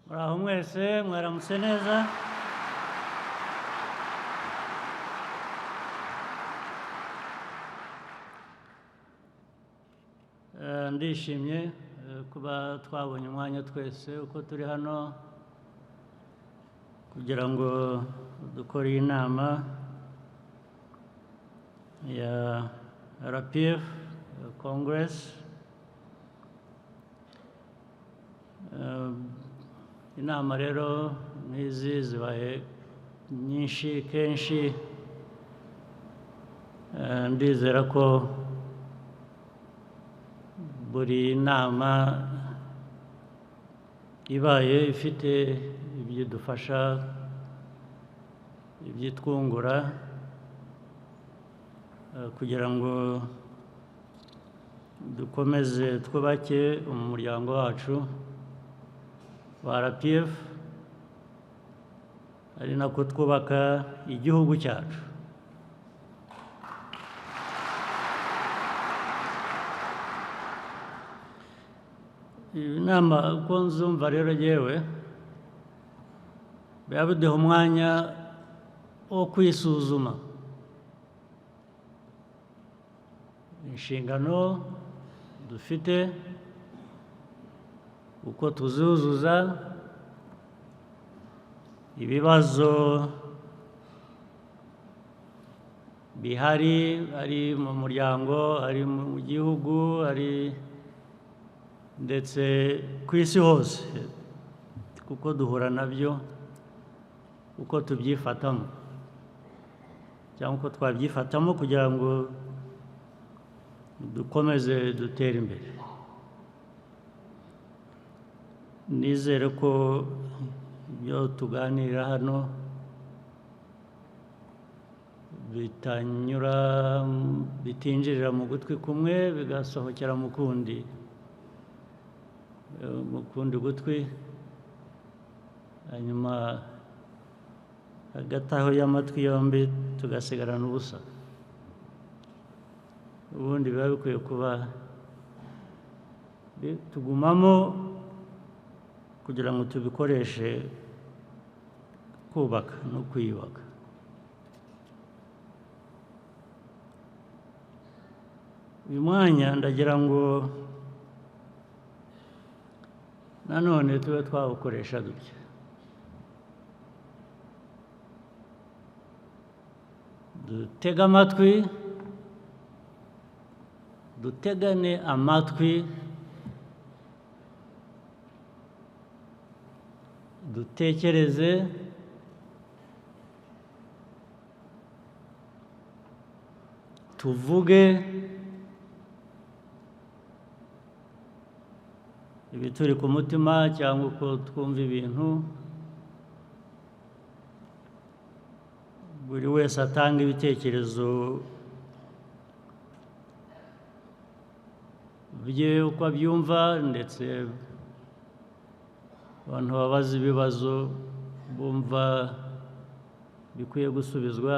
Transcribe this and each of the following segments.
Muraho mwese, mwaramutse neza. Ndishimye kuba twabonye umwanya twese uko turi hano kugira ngo dukore iyi nama ya RPF Congress. Inama rero nk'izi zibaye nyinshi kenshi, ndizera ko buri nama ibaye ifite ibyo idufasha, ibyo itwungura, kugira ngo dukomeze twubake umuryango wacu wa RPF, ari nako twubaka igihugu cyacu. Iyi nama uko nzumva rero yewe biba biduha umwanya wo kwisuzuma inshingano dufite, uko tuzuzuza, ibibazo bihari ari mu muryango, ari mu gihugu, ari ndetse ku isi hose, kuko duhura nabyo uko tubyifatamo cyangwa uko twabyifatamo kugira ngo dukomeze dutere imbere. Nizere ko ibyo tuganira hano bitanyura, bitinjirira mu gutwi kumwe bigasohokera mu kundi, mu kundi gutwi, hanyuma hagati aho y'amatwi yombi tugasigarana ubusa. Ubundi biba bikwiye kuba tugumamo kugira ngo tubikoreshe kubaka no kwiyubaka. Uyu mwanya ndagira ngo nanone tube twawukoresha dutya. Dutege amatwi, dutegane amatwi, dutekereze, tuvuge ibituri ku mutima cyangwa uko twumva ibintu, buri wese atanga ibitekerezo bye uko abyumva, ndetse abantu babaza ibibazo bumva bikwiye gusubizwa,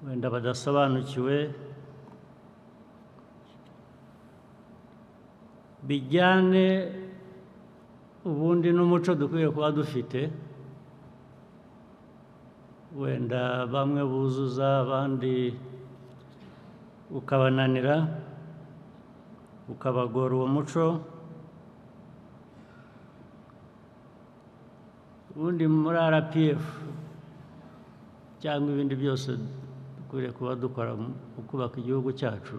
wenda badasobanukiwe, bijyane ubundi n'umuco dukwiye kuba dufite, wenda bamwe buzuza abandi ukabananira, ukabagora uwo muco. Ubundi muri RPF cyangwa ibindi byose dukwiriye kuba dukora mu kubaka igihugu cyacu,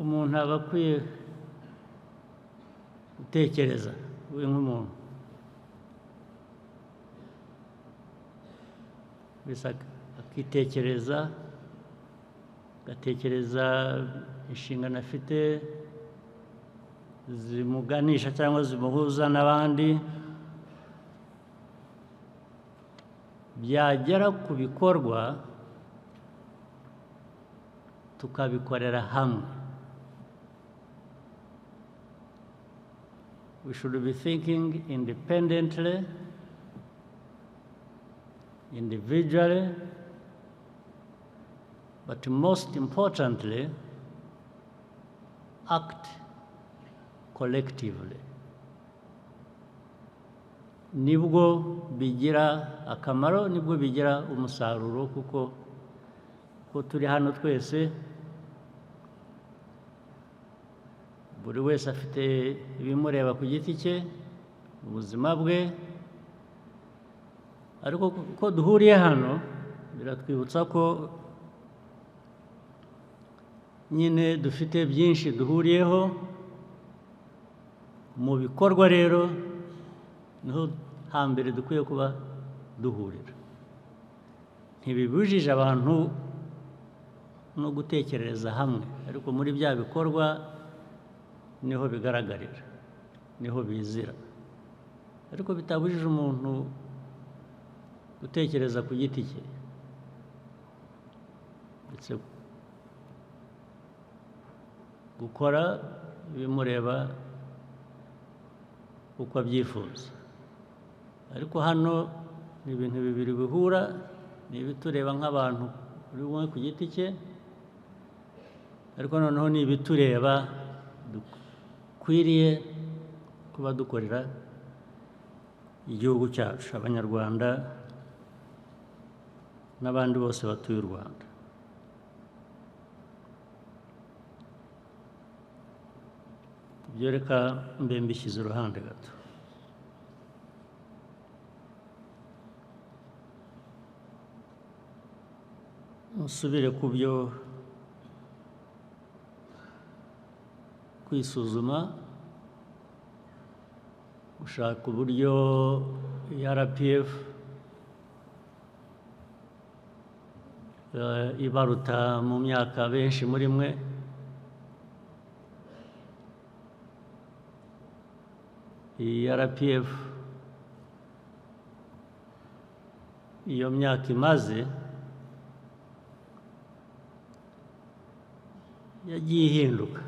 umuntu aba akwiye gutekereza we nk'umuntu, mbese akitekereza, agatekereza inshingano afite zimuganisha cyangwa zimuhuza n'abandi, byagera ku bikorwa tukabikorera hamwe. We should be thinking independently, individually, but most importantly, act collectively. Nibwo bigira akamaro, nibwo bigira umusaruro, kuko ko turi hano twese, buri wese afite ibimureba ku giti cye, ubuzima bwe, ariko ko duhuriye hano biratwibutsa ko nyine dufite byinshi duhuriyeho. Mu bikorwa rero niho hambere dukwiye kuba duhurira. Ntibibujije abantu no gutekerereza hamwe, ariko muri bya bikorwa niho bigaragarira, niho bizira. Ariko bitabujije umuntu gutekereza ku giti cye, ndetse gukora ibimureba uko abyifuza. Ariko hano ni ibintu bibiri bihura, ni ibitureba nk'abantu buri umwe ku giti cye, ariko noneho ni ibitureba dukwiriye kuba dukorera igihugu cyacu, Abanyarwanda n'abandi bose batuye u Rwanda. Ibyo reka mbe mbishyize iruhande gato. Nsubire ku byo kwisuzuma, gushaka uburyo RPF ibaruta mu myaka benshi muri mwe, iyi RPF iyo myaka imaze yagiye ihinduka,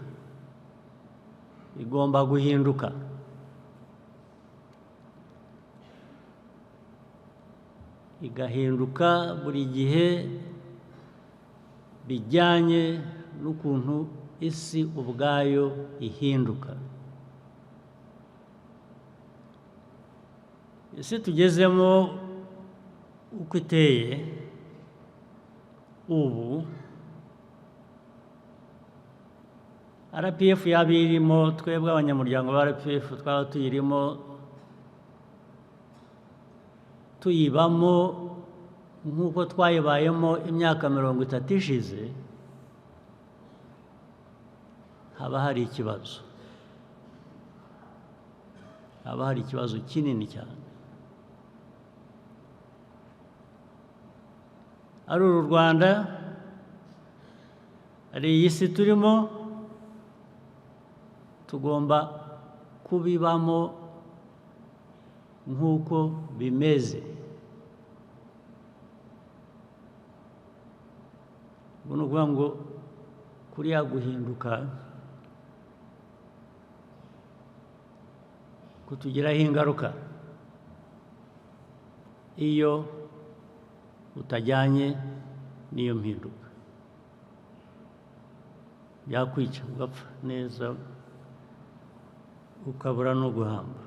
igomba guhinduka. Igahinduka buri gihe bijyanye n'ukuntu isi ubwayo ihinduka. Isi tugezemo uko iteye ubu, RPF yaba irimo, twebwe abanyamuryango ba RPF twaba tuyirimo, tuyibamo nk'uko twayibayemo imyaka 30 ishize, haba hari ikibazo, haba hari ikibazo kinini cyane. Ari uru Rwanda, ari iyi si turimo, tugomba kubibamo nk'uko bimeze. Ubu ni ukuvuga ngo kuriya guhinduka kutugiraho ingaruka iyo utajyanye n'iyo mpinduka, byakwica ugapfa neza, ukabura no guhamba.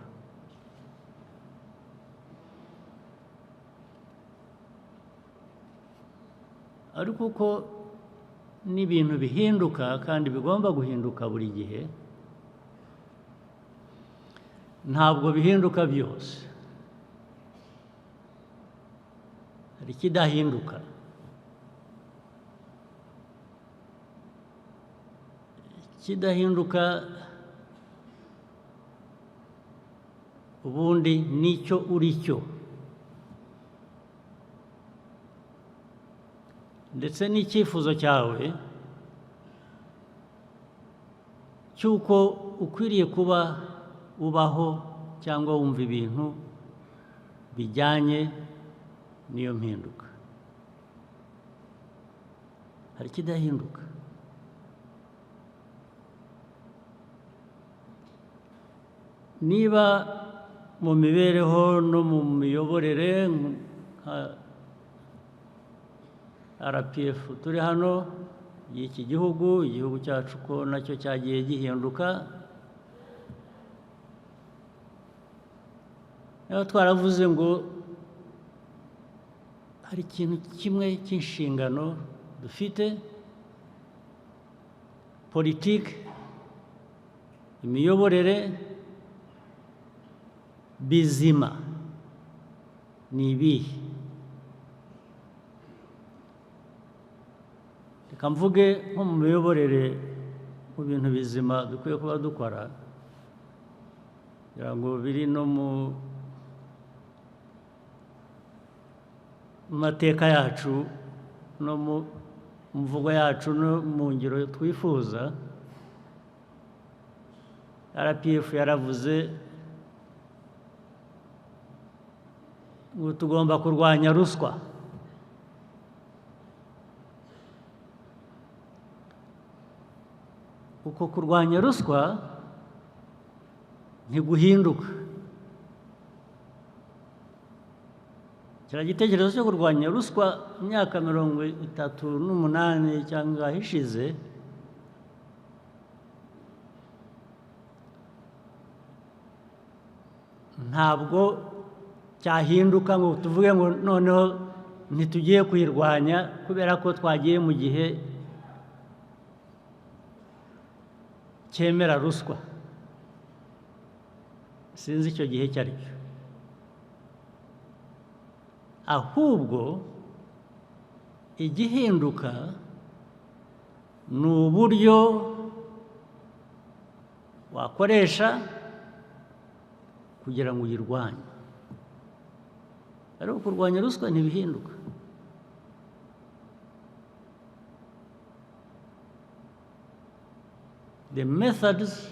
Ariko uko n'ibintu bihinduka kandi bigomba guhinduka buri gihe, ntabwo bihinduka byose, hari ikidahinduka. Ikidahinduka ubundi nicyo uri cyo, ndetse n'icyifuzo cyawe cy'uko ukwiriye kuba ubaho cyangwa wumva ibintu bijyanye n'iyo mpinduka. Hari ikidahinduka. Niba mu mibereho no mu miyoborere nka RPF turi hano, y'iki gihugu, igihugu cyacu ko nacyo cyagiye gihinduka. Niba twaravuze ngo hari ikintu kimwe cy'inshingano dufite, politiki, imiyoborere bizima ni ibihe? Reka mvuge nko mu miyoborere, mu bintu bizima dukwiye kuba dukora, kugira ngo biri no mu mateka yacu no mu mvugo yacu no mu ngiro twifuza. RPF yaravuze ngo tugomba kurwanya ruswa. Uko kurwanya ruswa ntiguhinduka. Kiriya gitekerezo cyo kurwanya ruswa imyaka 38 cyangwa ishize ntabwo cyahinduka ngo tuvuge ngo noneho ntitugiye kuyirwanya kubera ko twagiye mu gihe cyemera ruswa. Sinzi icyo gihe icyo ari cyo. Ahubwo igihinduka ni uburyo wakoresha kugira ngo uyirwanye. Ariko kurwanya ruswa ntibihinduka. The methods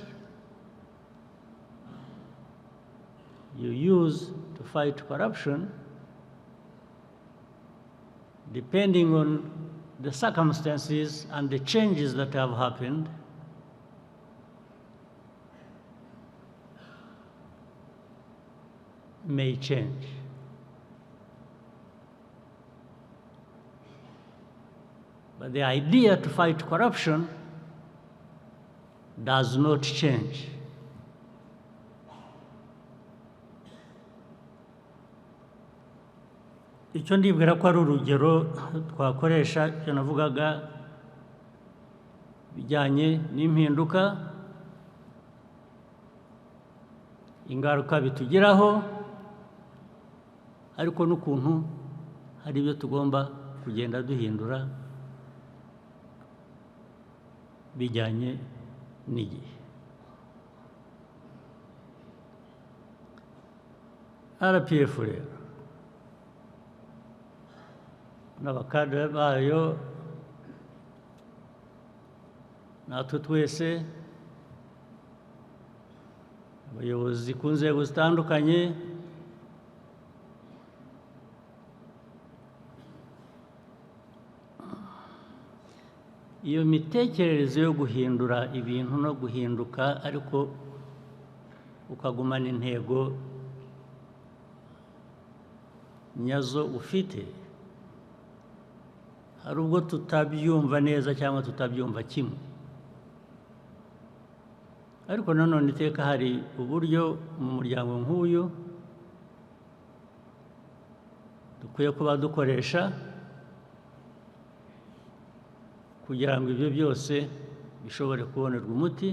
you use to fight corruption, depending on the circumstances and the changes that have happened, may change. But the idea to fight corruption does not change. Icyo ndibwira ko ari urugero twakoresha, icyo navugaga bijyanye n'impinduka, ingaruka bitugiraho, ariko n'ukuntu hari ibyo tugomba kugenda duhindura bijyanye n'igihe. RPF rero n'abakadere bayo natwe twese abayobozi ku nzego zitandukanye, iyo mitekerereze yo guhindura ibintu no guhinduka ariko ukagumana intego nyazo ufite, hari ubwo tutabyumva neza cyangwa tutabyumva kimwe. Ariko nanone iteka hari uburyo mu muryango nk'uyu dukwiye kuba dukoresha kugira ngo ibyo byose bishobore kubonerwa umuti,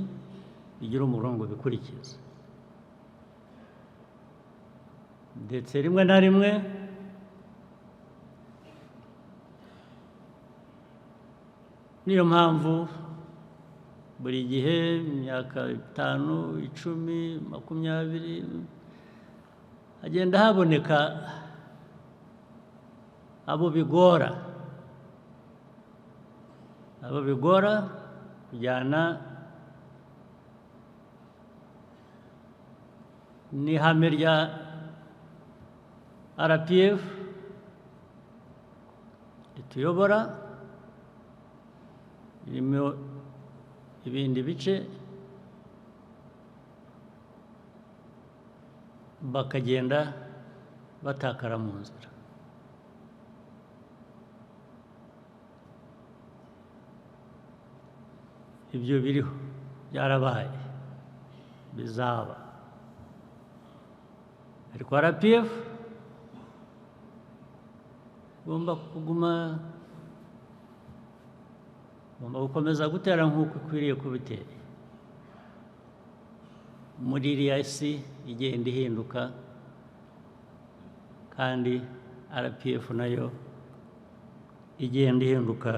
bigire umurongo bikurikiza. Ndetse rimwe na rimwe niyo mpamvu buri gihe imyaka 5, 10, 20 hagenda haboneka abo bigora, abo bigora kujyana n'ihame rya RPF rituyobora, ririmo ibindi bice, bakagenda batakara mu nzira. Ibyo biriho byarabaye, bizaba. Ariko RPF igomba kuguma, igomba gukomeza gutera nk'uko ikwiriye kubitera muri iriya si igenda ihinduka, kandi RPF nayo igenda ihinduka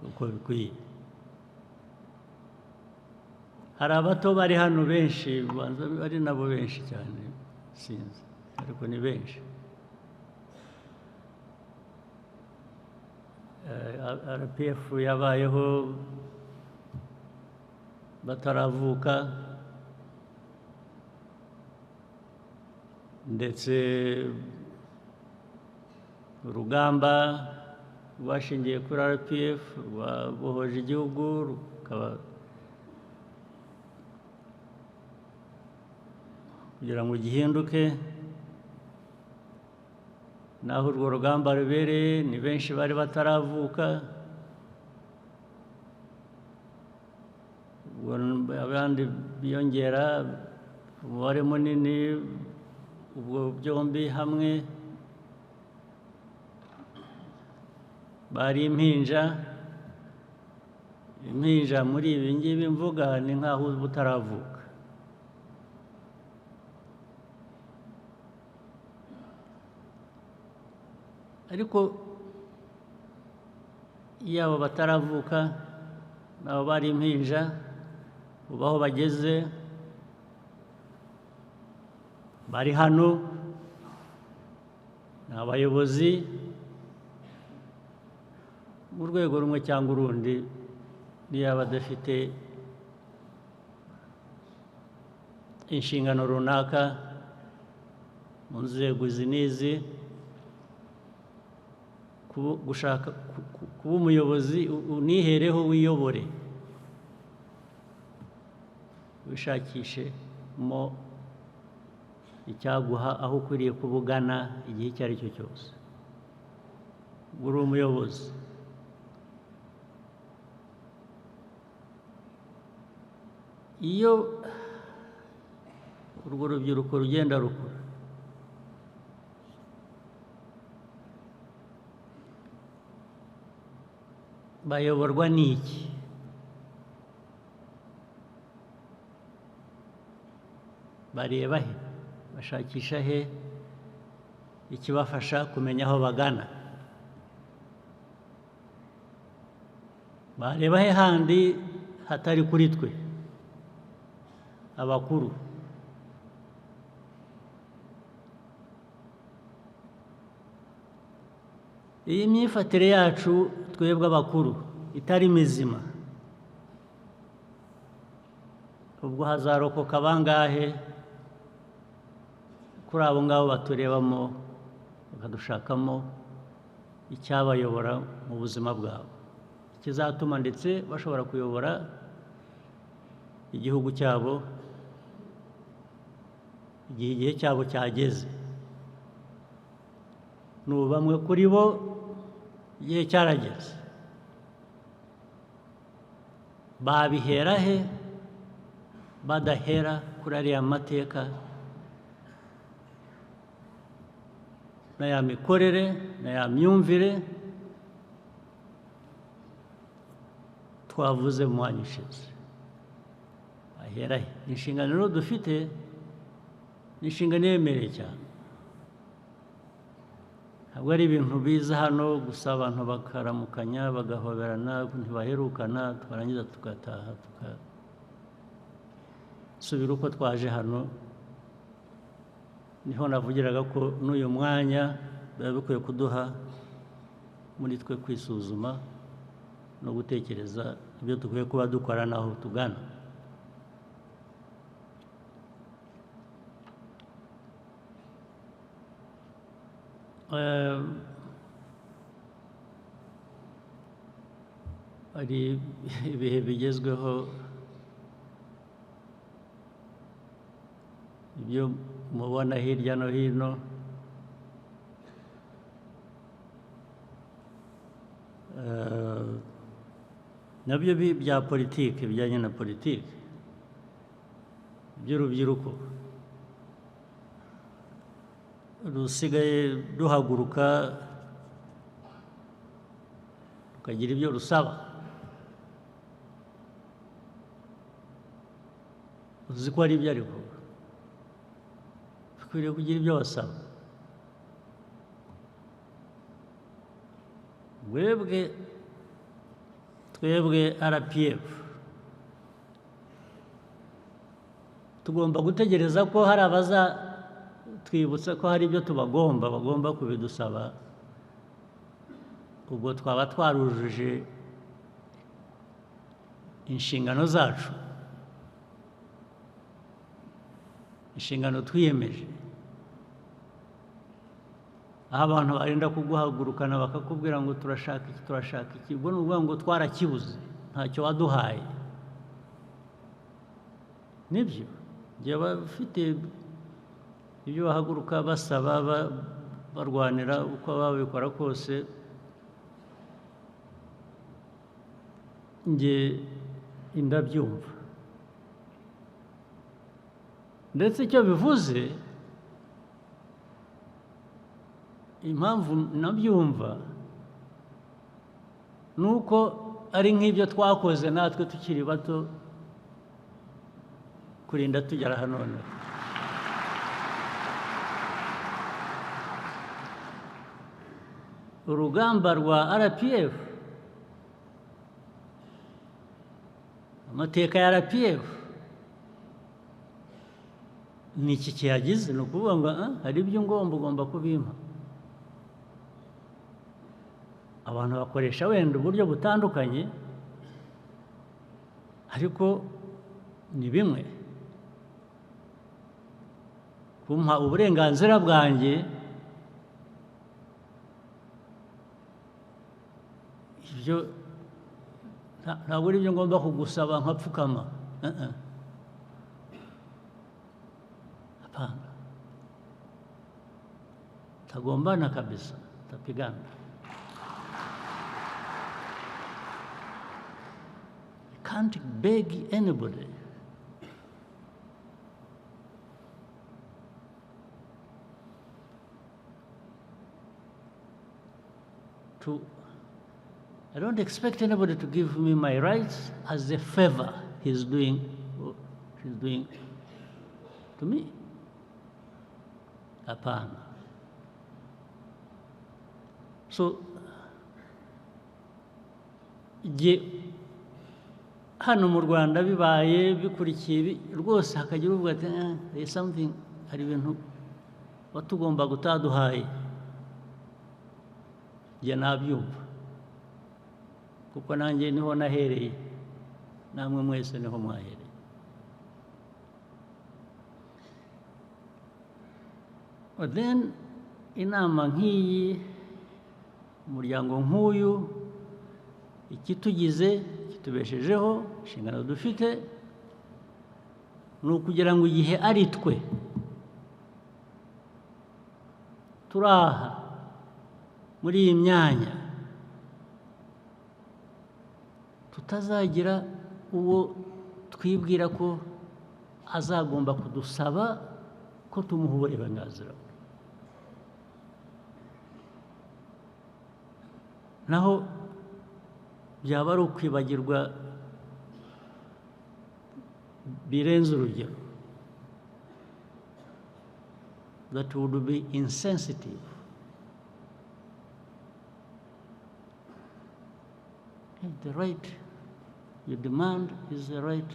uko bikwiye. Hari abato bari hano benshi, banza ari nabo benshi cyane, sinzi, ariko ni benshi. RPF yabayeho bataravuka, ndetse urugamba rwashingiye kuri RPF rwabohoje igihugu, rukaba kugira ngo gihinduke. Naho urwo rugamba rubereye ni benshi bari bataravuka, abandi biyongera umubare munini, ubwo byombi hamwe bari impinja. Impinja muri ibi ngibi mvuga ni nkaho utaravuka. Ariko iyo abo bataravuka nabo bari impinja, ubu aho bageze bari hano ni abayobozi mu rwego rumwe cyangwa urundi, niyo badafite inshingano runaka mu nzego izi n'izi, gushaka kuba umuyobozi unihereho wiyobore, wishakishe mo icyaguha aho ukwiriye kubugana igihe icyo ari cyo cyose. Uri umuyobozi, iyo urwo rubyiruko rugenda rukura, bayoborwa n'iki? Bareba he? Bashakisha he ikibafasha kumenya aho bagana? Bareba he handi hatari kuri twe abakuru? Iyi myifatire yacu twebwe abakuru itari mizima, ubwo hazarokoka bangahe kuri abo ngabo baturebamo bakadushakamo icyabayobora mu buzima bwabo, ikizatuma ndetse bashobora kuyobora igihugu cyabo igihe igihe cyabo cyageze. N'ubu bamwe kuri bo igihe cyarageze, babihera he badahera kuri ariya mateka na ya mikorere na ya myumvire twavuze mu mwanya ushize? Ahera he? Inshingano rero dufite ni inshingano iremereye cyane. Ntabwo ari ibintu biza hano gusa abantu bakaramukanya bagahoberana ntibaherukana, twarangiza tugataha tugasubira uko twaje hano. Niho navugiraga ko n'uyu mwanya biba bikwiye kuduha muri twe kwisuzuma no gutekereza ibyo dukwiye kuba dukora n'aho tugana. Hari ibihe bigezweho, ibyo mubona hirya no hino, Nabyo bya politiki, bijyanye na politiki by'urubyiruko rusigaye ruhaguruka rukagira ibyo rusaba. Uzi ko ari ibyo, ariko bikwiriye kugira ibyo basaba. Twebwe RPF tugomba gutegereza ko hari abazatwibutsa ko hari ibyo tubagomba, bagomba kubidusaba. Ubwo twaba twarujuje inshingano zacu, inshingano twiyemeje. Aho abantu barinda kuguhagurukana bakakubwira ngo turashaka iki, turashaka iki, ubwo ni ukuvuga ngo twarakibuze, ntacyo waduhaye. Nibyo, igihe bafite ibyo bahaguruka basaba, barwanira uko babikora kose, njye ndabyumva. Ndetse icyo bivuze, impamvu nabyumva ni uko ari nk'ibyo twakoze natwe tukiri bato, kurinda tugera hano noneho. Urugamba rwa RPF, amateka ya RPF ni iki kiyagize? Ni ukuvuga ngo hari ibyo ngomba, ugomba kubimpa. Abantu bakoresha wenda uburyo butandukanye, ariko ni bimwe. Kumpa uburenganzira bwanjye, ibyo ntabwo ari ibyo ngomba kugusaba nkapfukama. Hapana, tagombana kabisa, tapigana. You can't beg anybody. I don't expect anybody to give me my rights as a favor he's doing, or she's doing to me. Hapana. So, jye hano mu Rwanda bibaye bikurikiye rwose, hakagira uvuga ati there is something, hari ibintu watugomba gutaduhaye, jye nabyumva, kuko nanjye niho nahereye, namwe mwese niho mwahereye. But then inama nk'iyi, umuryango nk'uyu, ikitugize, kitubeshejeho, inshingano dufite ni ukugira ngo igihe ari twe turaha muri iyi myanya, tutazagira uwo twibwira ko azagomba kudusaba ko tumuha uburenganzira bwe. Naho byaba ari ukwibagirwa birenze urugero, that would be insensitive. The right you demand is the right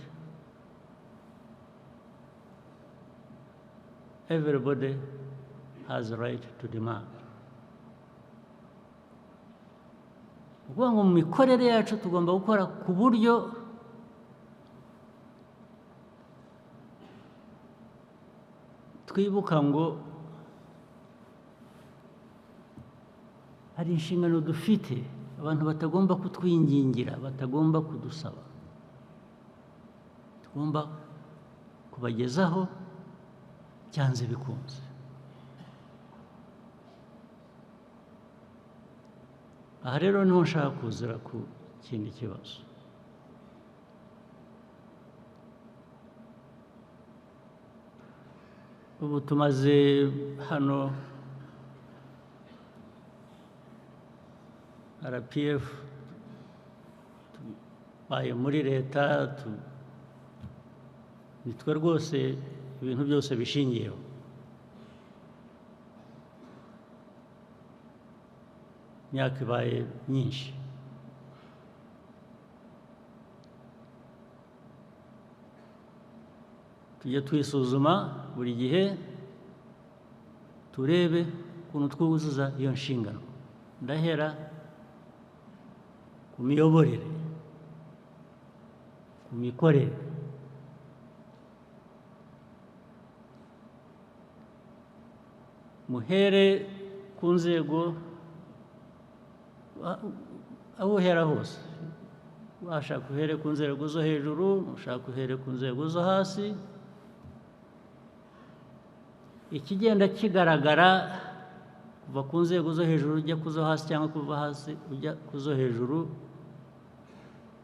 everybody has a right to demand. Ukuvuga ngo mu mikorere yacu tugomba gukora ku buryo twibuka ngo hari inshingano dufite, abantu batagomba kutwingingira, batagomba kudusaba, tugomba kubagezaho byanze bikunze. Aha rero niho nshaka kuzira ku kindi kibazo. Ubu tumaze hano RPF tubaye muri leta, nitwe rwose ibintu byose bishingiyeho. Imyaka ibaye myinshi. Tujye twisuzuma buri gihe, turebe ukuntu twuzuza iyo nshingano. Ndahera ku miyoborere, ku mikorere. Muhere ku nzego, aho uhera hose. Washaka uhere ku nzego zo hejuru, ushaka uhere ku nzego zo hasi. Ikigenda kigaragara kuva ku nzego zo hejuru ujya ku zo hasi, cyangwa kuva hasi ujya ku zo hejuru,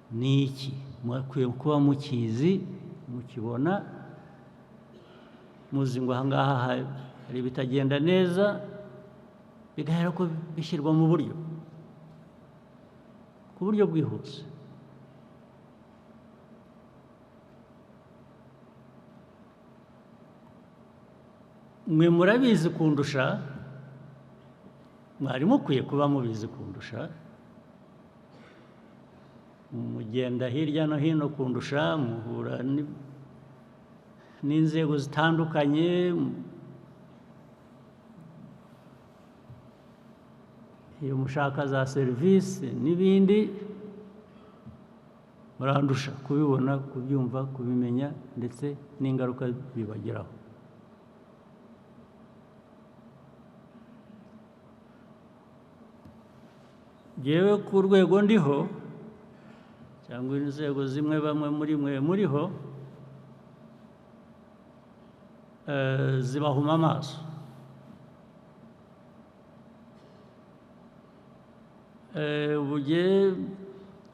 ni iki? Mukwiye kuba mukizi, mukibona, muzi ngo aha ngaha hari ibitagenda neza, bigahera ko bishyirwa mu buryo, ku buryo bwihuse. Mwe murabizi kundusha, mwari mukwiye kuba mubizi kundusha, mugenda hirya no hino kundusha, muhura n'inzego zitandukanye. Iyo mushaka za serivisi n'ibindi, murandusha kubibona, kubyumva, kubimenya, ndetse n'ingaruka bibageraho. Jewe ku rwego ndiho, cyangwa inzego zimwe bamwe muri mwe muriho, zibahuma amaso. Ubuge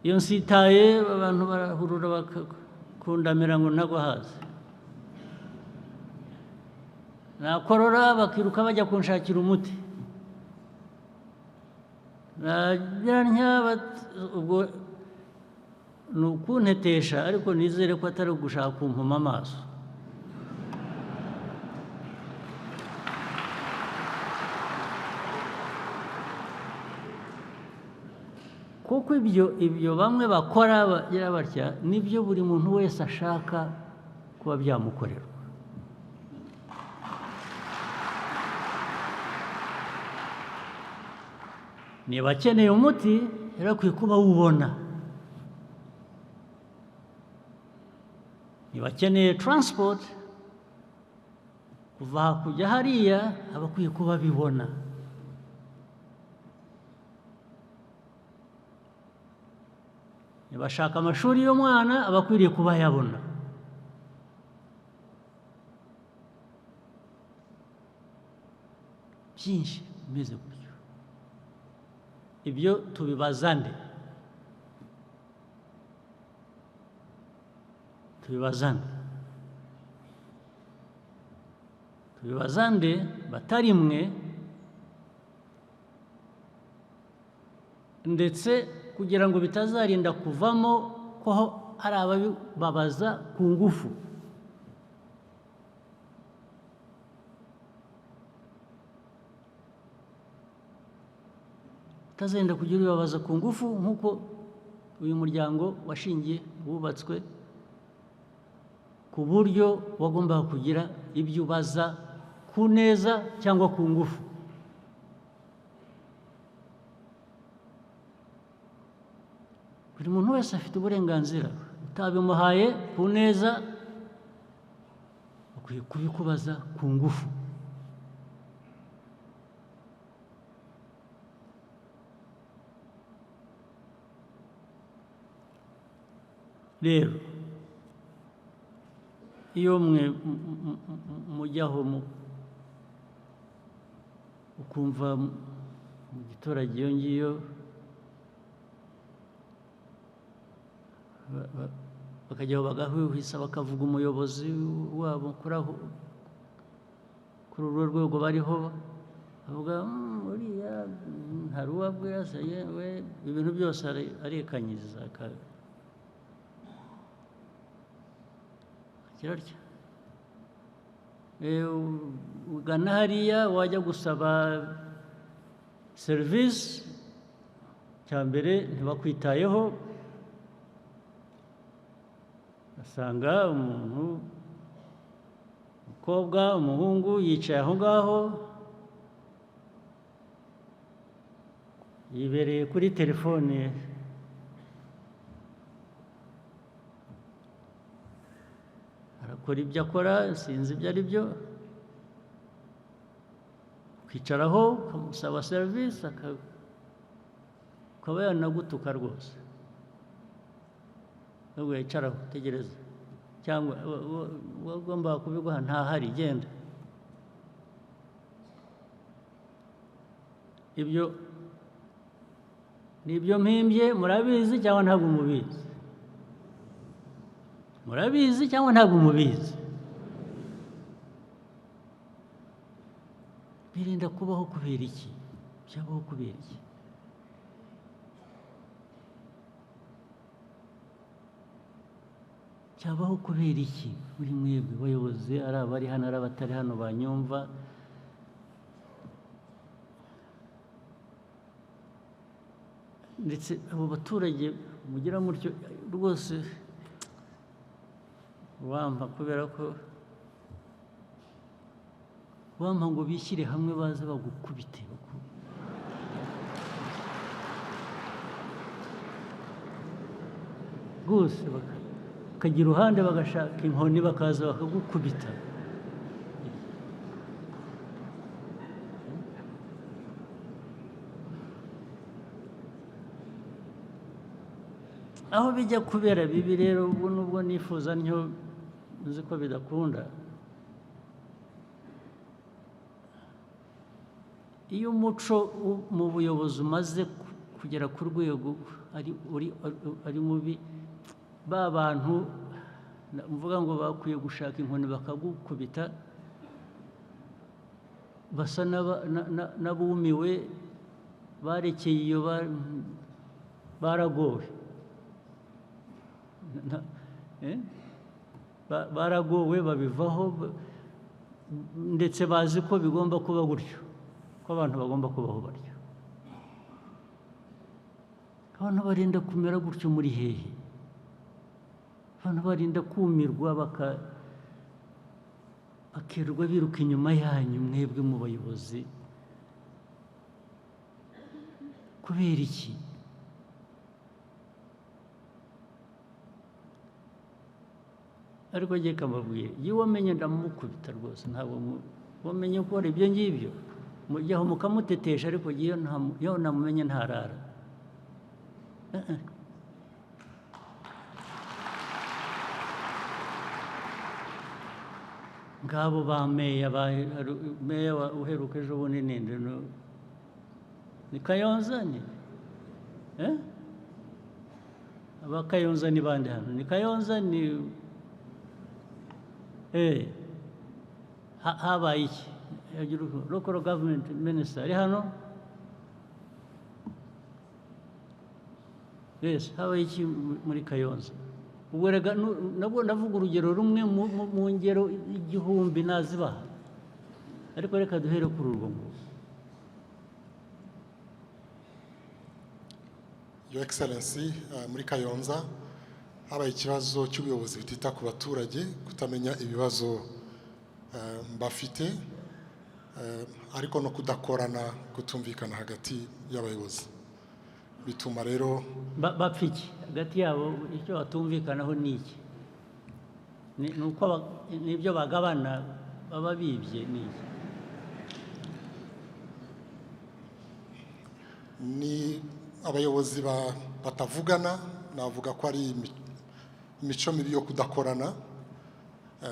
iyo nsitaye abantu barahurura bakundamira ngo ntagwa hasi, nakorora bakiruka bajya kunshakira umuti, ubwo ni ukuntetesha, ariko nizere ko atari ugushaka kumpuma amaso. Kuko ibyo bamwe bakora bagira batya, nibyo buri muntu wese ashaka kuba byamukorerwa. Niba akeneye umuti, yarakwiye kuba awubona. Niba akeneye transport kuva aha kujya hariya, aba akwiye kuba abibona. Niba ashaka amashuri y'umwana, aba akwiriye kuba ayabona. Byinshi bimeze gutyo. Ibyo tubibaza nde? Tubibaza nde? Tubibaza nde batari mwe, ndetse kugira ngo bitazarinda kuvamo ko hari ababibabaza ku ngufu. Bitazenda kugira ubibabaza ku ngufu, nk'uko uyu muryango washingiye wubatswe ku buryo wagombaga kugira ibyo ubaza ku neza cyangwa ku ngufu. Buri muntu wese afite uburenganzira, utabimuhaye ku neza ukwiye kubikubaza ku ngufu. Rero iyo mwe mujyaho ukumva mu giturage iyo ngiyo Bakajyaho bagahwihwisa, bakavuga umuyobozi wabo kuri aho, kuri urwo rwego bariho, bavuga: "Uriya hari uwo abwira se yewe," ibintu byose arikanyiza, agira atya. Ugana hariya, wajya gusaba serivisi, cya mbere ntibakwitayeho, asanga umuntu, umukobwa, umuhungu, yicaye aho ngaho, yibereye kuri telefone, arakora ibyo akora, sinzi ibyo ari byo. Ukicaraho ukamusaba serivisi, akaba yanagutuka rwose, nubwo yicaraho tegereza, cyangwa uwagombaga kubiguha ntahari, genda. Ibyo ni ibyo mpimbye, murabizi cyangwa ntabwo mubizi? Murabizi cyangwa ntabwo mubizi? Birinda kubaho kubera iki? Byabaho kubera iki? Cyabaho kubera iki? Muri mwebwe bayobozi, ari abari hano, ari abatari hano banyumva, ndetse abo baturage mugira mutyo rwose, wampa kubera ko wampa ngo bishyire hamwe baze bagukubite, rwose bakajya iruhande, bagashaka inkoni, bakaza bakagukubita. Aho bijya kubera bibi rero, ubwo nubwo nifuza ntyo, nzi ko bidakunda, iyo umuco mu buyobozi umaze kugera ku rwego ari mubi, ba bantu mvuga ngo bakwiye gushaka inkoni bakagukubita, basa n'abumiwe, barekeye iyo, baragowe. Baragowe, babivaho, ndetse bazi ko bigomba kuba gutyo, ko abantu bagomba kubaho batyo. Abantu barinda kumera gutyo muri hehe? Abantu barinda kumirwa, bakirirwa biruka inyuma yanyu mwebwe mu bayobozi, kubera iki? Ariko njye kamabwire, iyo wamenye ndamukubita rwose, ntabwo wamenye gukora ibyo ngibyo, mujyaho mukamutetesha, ariko iyo namumenye ntarara. Ngabo ba meya, meya uheruka ejo bundi ninde? Ni Kayonza ni? Aba Kayonza ni bande hano? Ni Kayonza ni habaye iki? Local government minister ari hano? Yes, habaye iki muri Kayonza? Ubwo rega nabwo ndavuga urugero rumwe mu ngero 1000 nazibaha, ariko reka duhere kuri urwo ngurwo. Your Excellency, muri Kayonza habaye ikibazo cy'ubuyobozi butita ku baturage, kutamenya ibibazo bafite, ariko no kudakorana, kutumvikana hagati y'abayobozi, bituma rero Bapfa iki hagati yabo? Icyo batumvikanaho ni iki? Ni uko n'ibyo bagabana baba bibye, ni iki? Ni abayobozi batavugana, navuga ko ari imico mibi yo kudakorana,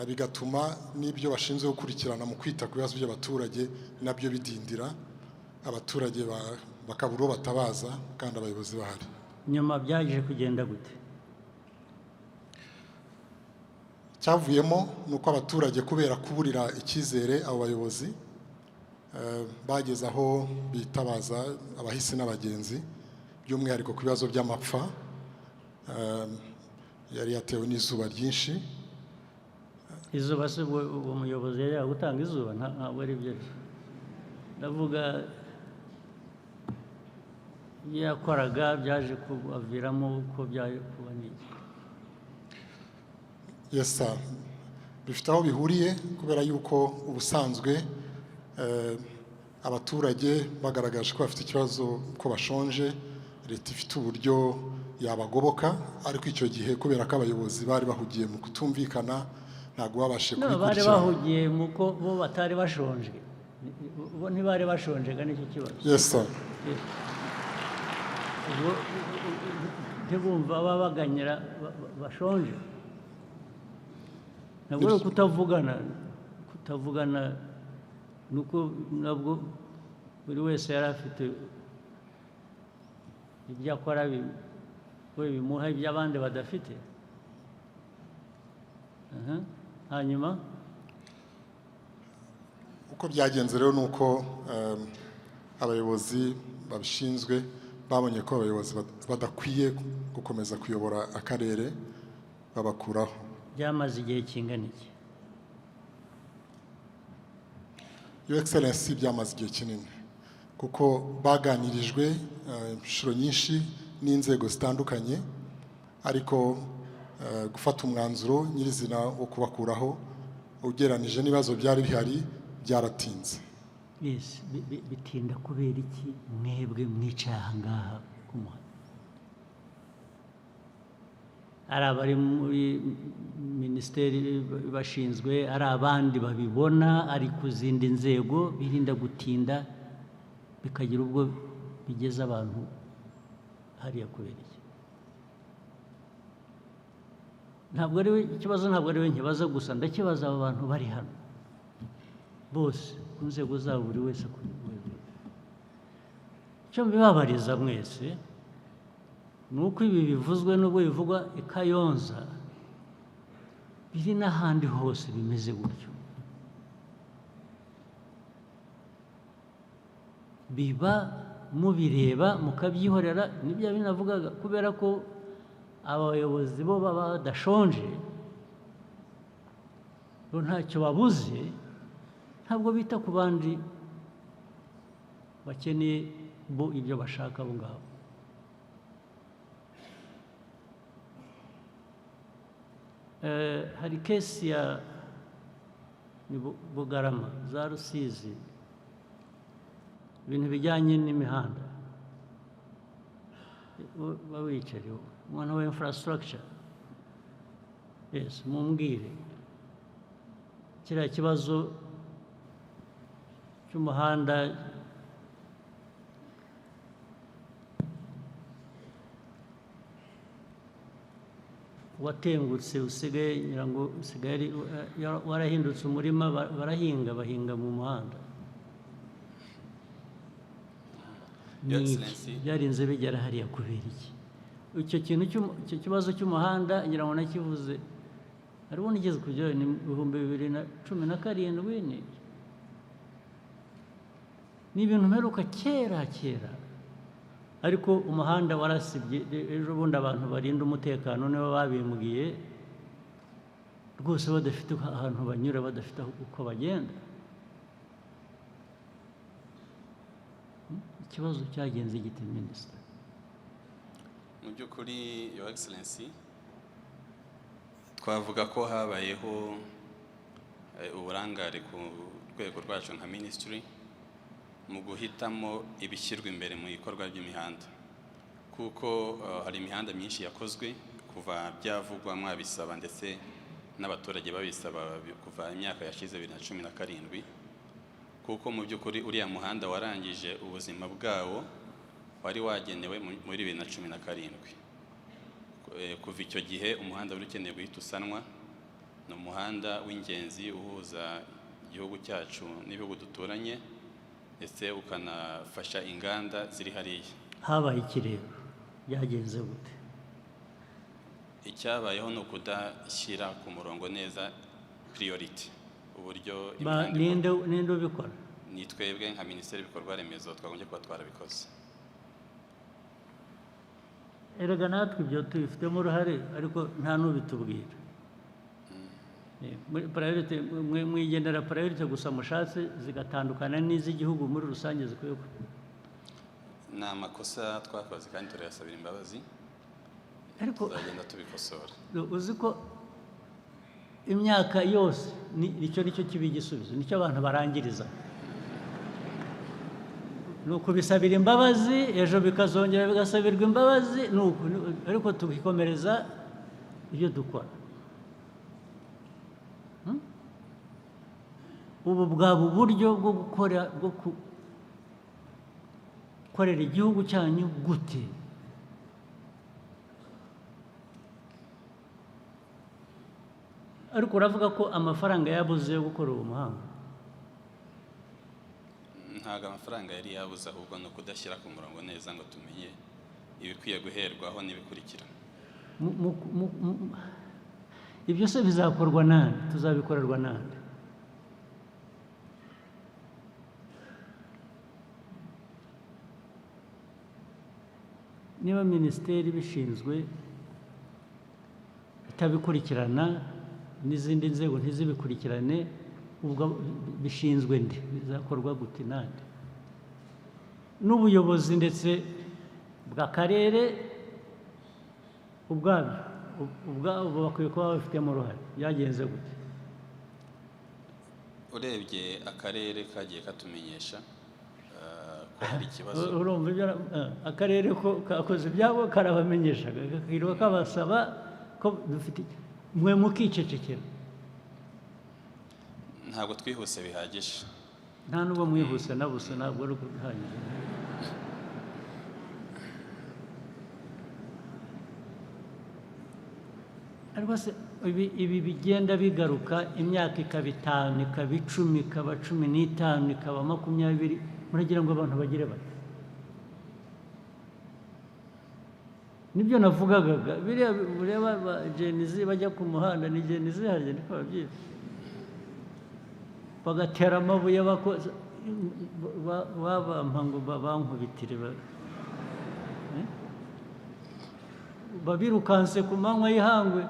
bigatuma n'ibyo bashinzwe gukurikirana mu kwita ku bibazo by'abaturage nabyo bidindira, abaturage bakabura uwo batabaza kandi abayobozi bahari. Nyuma byaje kugenda gute? Cyavuyemo ni uko abaturage, kubera kuburira icyizere abo bayobozi, bageze aho bitabaza abahisi n'abagenzi, by'umwihariko ku bibazo by'amapfa yari yatewe n'izuba ryinshi. Izuba se ubwo uwo muyobozi yari gutanga izuba? Ntabwo ari byo. Ndavuga ibyo yakoraga byaje kubaviramo uko byaje kuba n'iki? Yes sir. Bifite aho bihuriye, kubera yuko ubusanzwe abaturage bagaragaje ko bafite ikibazo, ko bashonje, leta ifite uburyo yabagoboka. Ariko icyo gihe, kubera ko abayobozi bari bahugiye mu kutumvikana, ntabwo babashije No, bari kubikurikirana. bahugiye mu ko bo batari bashonje. Bo ntibari bashonjega, nicyo kibazo. Yes sir. Ubwo ntibumva babaganyira bashonje. Ntabwo ari ukutavugana. Kutavugana ni uko nabwo buri wese yari afite ibyo akora we bimuha ibyo abandi badafite. Aha. Hanyuma? Uko byagenze rero ni uko abayobozi babishinzwe babonye ko abayobozi badakwiye gukomeza kuyobora akarere, babakuraho. Byamaze igihe kingana iki? Your Excellency, byamaze igihe kinini, kuko baganirijwe inshuro nyinshi n'inzego zitandukanye, ariko gufata umwanzuro nyirizina wo kubakuraho, ugereranije n'ibibazo byari bihari, byaratinze. Yes, bitinda kubera iki mwebwe mwicaye aha ngaha ku muhanda? Ari abari muri minisiteri bashinzwe, ari abandi babibona, ari ku zindi nzego, birinda gutinda bikagira ubwo bigeza abantu hariya kubera iki? Ntabwo ari we ikibazo, ntabwo ari we nkibaza gusa, ndakibaza aba bantu bari hano bose ku nzego zabo, buri wese ku rwego. Icyo mbibabariza mwese ni uko ibi bivuzwe, n'ubwo bivugwa i Kayonza, biri n'ahandi hose bimeze gutyo. Biba mubireba mukabyihorera. Nibyo binavugaga, kubera ko abayobozi bo baba badashonje, bo ntacyo babuze, ntabwo bita ku bandi bakeneye bo ibyo bashaka abo ngabo. Hari case ya ni Bugarama za Rusizi, ibintu bijyanye n'imihanda. Ba wicare, umuntu wa infrastructure, yes, mumbwire kiriya kibazo cy'umuhanda. Watengutse, usigaye, ngira ngo usigaye ari warahindutse umurima, barahinga, bahinga mu muhanda. Your Ni iki? Excellency. Byarinze bigera hariya kubera iki? Icyo kintu icyo kibazo cy'umuhanda, ngira ngo nakivuze, hari ubundi igeze kujyayo ni 2017. Ni ibintu mperuka kera kera, ariko umuhanda warasibye. Ejo bundi abantu barinda umutekano nibo babimbwiye rwose, badafite ahantu banyura, badafite uko bagenda. Ikibazo cyagenze gite, minisita? Mu by'ukuri, Your Excellency, twavuga ko habayeho uburangare ku rwego rwacu nka minisitiri mu guhitamo ibishyirwa imbere mu bikorwa by'imihanda, kuko hari imihanda myinshi yakozwe kuva byavugwa, mwabisaba, ndetse n'abaturage babisaba kuva imyaka yashize 2017, kuko mu by'ukuri uriya muhanda warangije ubuzima bwawo wari wagenewe muri 2017. Kuva icyo gihe umuhanda wari ukeneye guhita usanwa. Ni umuhanda w'ingenzi uhuza igihugu cyacu n'ibihugu duturanye, ndetse ukanafasha inganda ziri hariya. Habaye iki rero? Byagenze gute? Icyabayeho ni ukudashyira ku murongo neza priority, uburyo imihanda Ninde ikorwa. Ninde ubikora? Ni twebwe nka Minisiteri y'Ibikorwa Remezo twagombye kuba twarabikoze. Erega natwe ibyo tubifitemo uruhare, ariko nta n'ubitubwira. Muri priority, mwigenera priority gusa mushatse, zigatandukana n'iz'igihugu muri rusange zikwiye Ni amakosa twakoze kandi turayasabira imbabazi. Ariko Tuzagenda tubikosora. uzi ko imyaka yose nicyo kiba igisubizo, nicyo abantu barangiriza, ni ukubisabira imbabazi, ejo bikazongera bigasabirwa imbabazi, ni uku, ariko tukikomereza ibyo dukora. Ubu bwaba uburyo bwo gukora, bwo gukorera igihugu cyanyu gute? Ariko uravuga ko amafaranga yabuze yo gukora uwo muhanda. Ntabwo amafaranga yari yabuze, ahubwo ni ukudashyira ku murongo neza ngo tumenye ibikwiye guherwaho n'ibikurikira. Ibyo se bizakorwa nande? Tuzabikorerwa nande? Niba minisiteri ibishinzwe itabikurikirana, n'izindi nzego ntizibikurikirane, ubwo bishinzwe nde? Bizakorwa gute, nande? N'ubuyobozi ndetse bw'akarere ubwabyo, ubwabo bakwiye kuba babifitemo uruhare. Byagenze gute? Urebye akarere kagiye katumenyesha ko hari ikibazo. Urumva ibyo akarere ko kakoze ibyabo, karabamenyesha, kakiriwe kabasaba ko dufite, mwe mukicecekera. Ntabwo twihuse bihagije. Nta nubwo mwihuse na busa, ntabwo ari bihagije. Ariko se ibi bigenda bigaruka, imyaka ikaba 5, ikaba 10, ikaba 15, ikaba 20, muragira ngo abantu bagire bate? Nibyo navugaga, biriya ureba ba Gen Z bajya ku muhanda, ni Gen Z harya niko babyita, bagatera amabuye, babampa ngo bankubitire, babirukanse ku manywa y'ihangwe.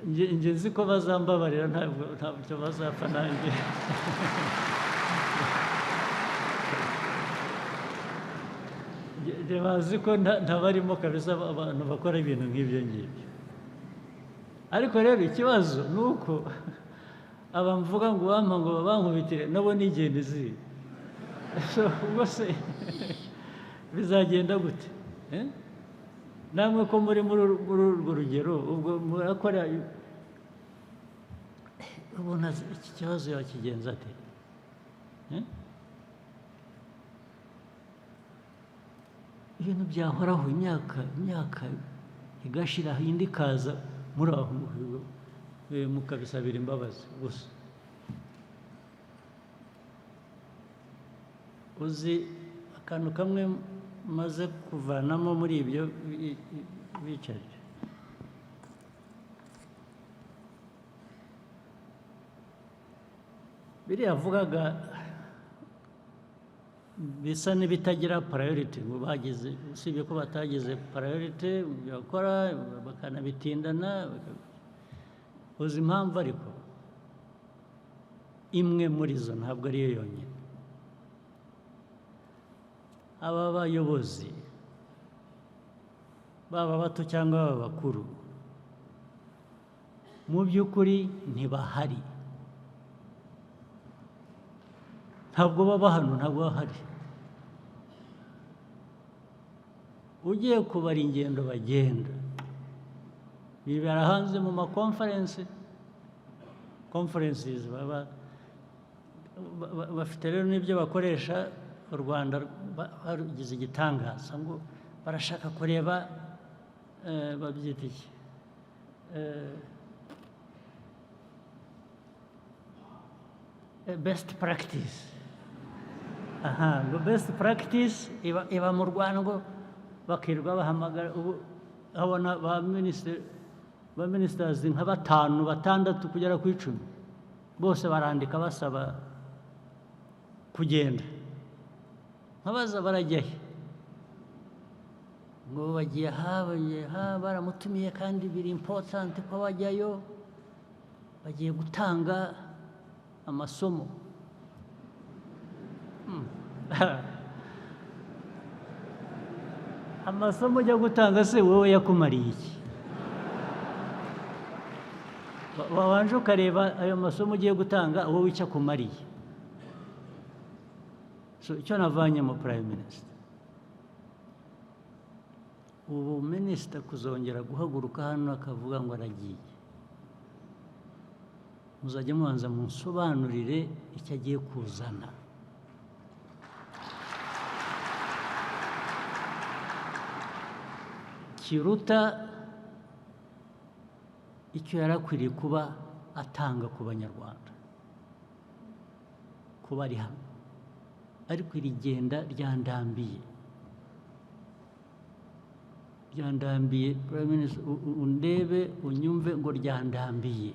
Nge nzi ko bazambabarira, ntabwo bazapfa nanjye. Nge bazi ko ntabarimo kabisa, abantu bakora ibintu nk'ibyo ngibyo. Ariko rero ikibazo ni uko aba mvuga ngo wampa ngo babankubitire nabo ni Gen Z. So, ubwo se bizagenda gute? Namwe ko muri urwo rugero, ubwo murakora, ubona iki kibazo yakigenza ate? Ibintu byahoraho imyaka igashira, indi ikaza, muri aho mukabisabira imbabazi gusa. Uzi akantu kamwe maze kuvanamo muri ibyo bicaje? Biriya avugaga bisa n'ibitagira priority, ngo bagize, usibye ko batagize priority bakora bakanabitindana. Uzi impamvu? Ariko imwe muri zo, ntabwo ariyo yonyine. Aba bayobozi, baba bato cyangwa baba bakuru, mu by'ukuri ntibahari, ntabwo baba hano, ntabwo bahari. Ugiye kubara ingendo bagenda, bibera hanze mu ma conferences, baba bafite rero n'ibyo bakoresha. U Rwanda barugize igitangaza, ngo barashaka kureba, babyita iki? Best practice. Aha, ngo best practice iba mu Rwanda, ngo bakirwa bahamagara. Ubu Abona ba ministers nka 5 6 kugera ku 10 bose barandika basaba kugenda. Nkabaza barajya he? Ngo bagiye ha baramutumiye kandi biri important ko bajyayo, bagiye gutanga amasomo. Amasomo ujya gutanga se wowe yakumariye iki? Wabanje ukareba ayo masomo ugiye gutanga wowe icyo akumariye. So icyo navanye mu Prime Minister, ubu minister kuzongera guhaguruka hano akavuga ngo aragiye, muzajya mubanza munsobanurire icyo agiye kuzana. Kiruta icyo yarakwiriye kuba atanga ku Banyarwanda kuba ari hano. Ariko iri genda ryandambiye, Prime Minister, undebe unyumve ngo ryandambiye.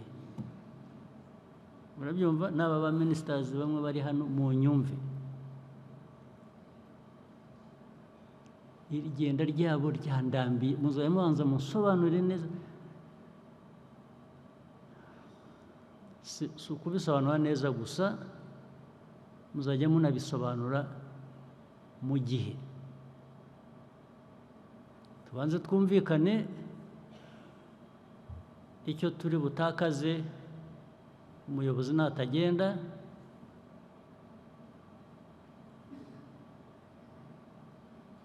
Murabyumva n'aba ba ministers bamwe bari hano mu nyumve, iri genda ryabo ryandambiye. Muzajya mubanza musobanurire neza. Si ukubisobanura neza gusa, muzajya munabisobanura mu gihe. Tubanze twumvikane icyo turi butakaze umuyobozi natagenda,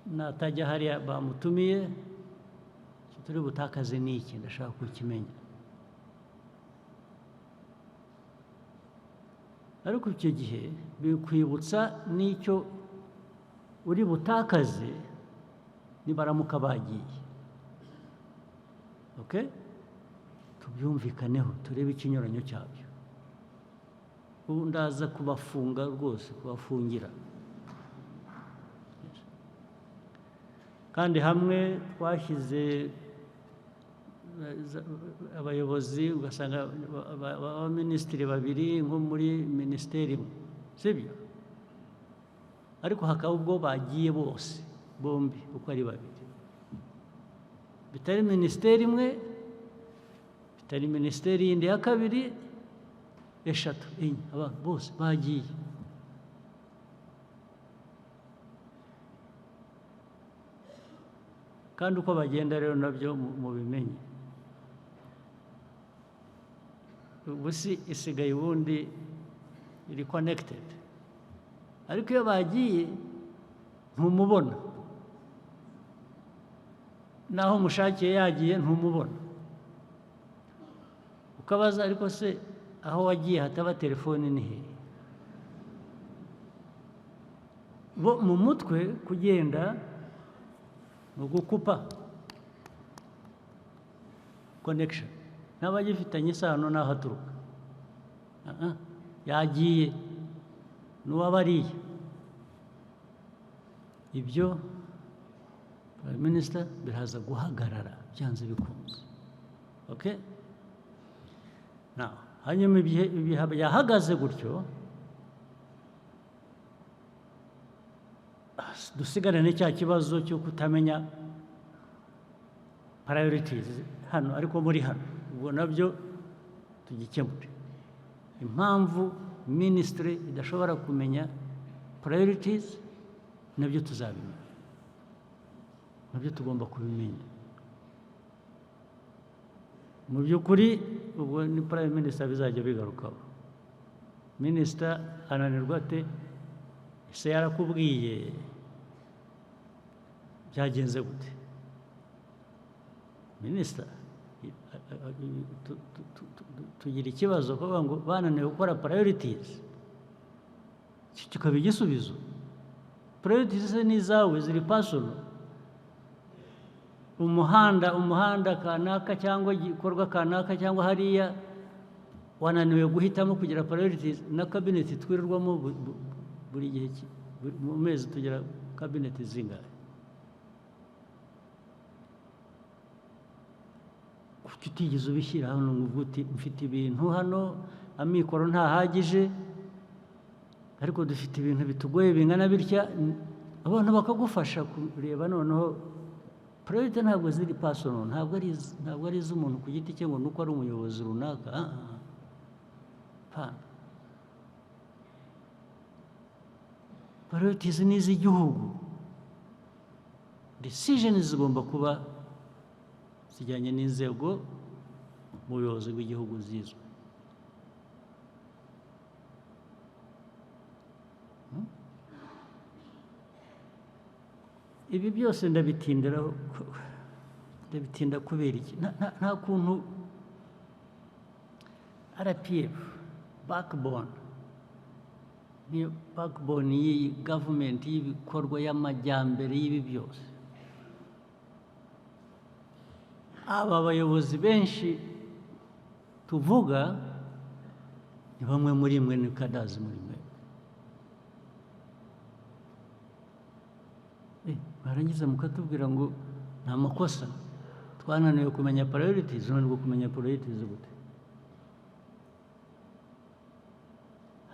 natajya hariya bamutumiye, icyo turi butakaze ni iki? Ndashaka kukimenya. Ariko icyo gihe bikwibutsa n'icyo uri butakaze nibaramuka bagiye. Okay? Tubyumvikaneho, turebe ikinyuranyo cyabyo. Ubu ndaza kubafunga rwose, kubafungira. Kandi hamwe twashyize abayobozi ugasanga abaminisitiri babiri nko muri minisiteri imwe, sibyo? Ariko hakaba ubwo bagiye bose bombi uko ari babiri, bitari minisiteri imwe, bitari minisiteri yindi ya kabiri, 3 4, abantu bose bagiye. Kandi uko bagenda rero nabyo mubimenye. Ubu si isigaye ubundi iri connected, ariko iyo bagiye ntumubona, naho mushakiye yagiye ntumubona. Ukabaza ariko se aho wagiye hataba telefone ni he? Bo mu mutwe kugenda ni ugukupa connection, n'abagifitanye isano n'aho aturuka. Yagiye n'uwabariye. Ibyo Prime Minister biraza guhagarara byanze bikunze. Okay? Now, hanyuma ibihe yahagaze gutyo, dusigarane cya kibazo cyo kutamenya priorities hano, ariko muri hano ubwo nabyo tugikemure. Impamvu ministry idashobora kumenya priorities nabyo tuzabimenya, nabyo tugomba kubimenya. Mu by'ukuri ubwo ni Prime Minister bizajya bigarukaho. Minister ananirwa ate? Ese yarakubwiye byagenze gute? Minister tugira ikibazo kuvuga ngo bananiwe gukora priorities, kikaba igisubizo. Priorities ni izawe, ziri personal. Umuhanda kanaka cyangwa igikorwa kanaka cyangwa hariya wananiwe guhitamo kugira priorities. Na cabinet twirirwamo buri gihe, mu mezi tugira cabinet zingahe? Kuki utigeze ubishyira hano ngo uvuge uti mfite ibintu hano, amikoro ntahagije, ariko dufite ibintu bitugoye bingana bitya, abantu bakagufasha kureba. Noneho priority ntabwo ziri personal, ntabwo ari iz'umuntu ku giti cye ngo nuko ari umuyobozi runaka. Pana, priorities ni iz'igihugu. Decision zigomba kuba zijyanye n'inzego mu buyobozi bw'igihugu zizwe. Ibi byose ndabitindiraho, ndabitinda kubera iki? Nta kuntu RPF, backbone, niyo backbone y'iyi government, y'ibikorwa y'amajyambere y'ibi byose, aba bayobozi benshi tuvuga ni bamwe muri mwe, ni cadres muri mwe. Barangiza mukatubwira ngo ni amakosa, twananiwe kumenya priorities. Unanirwa kumenya priorities gute?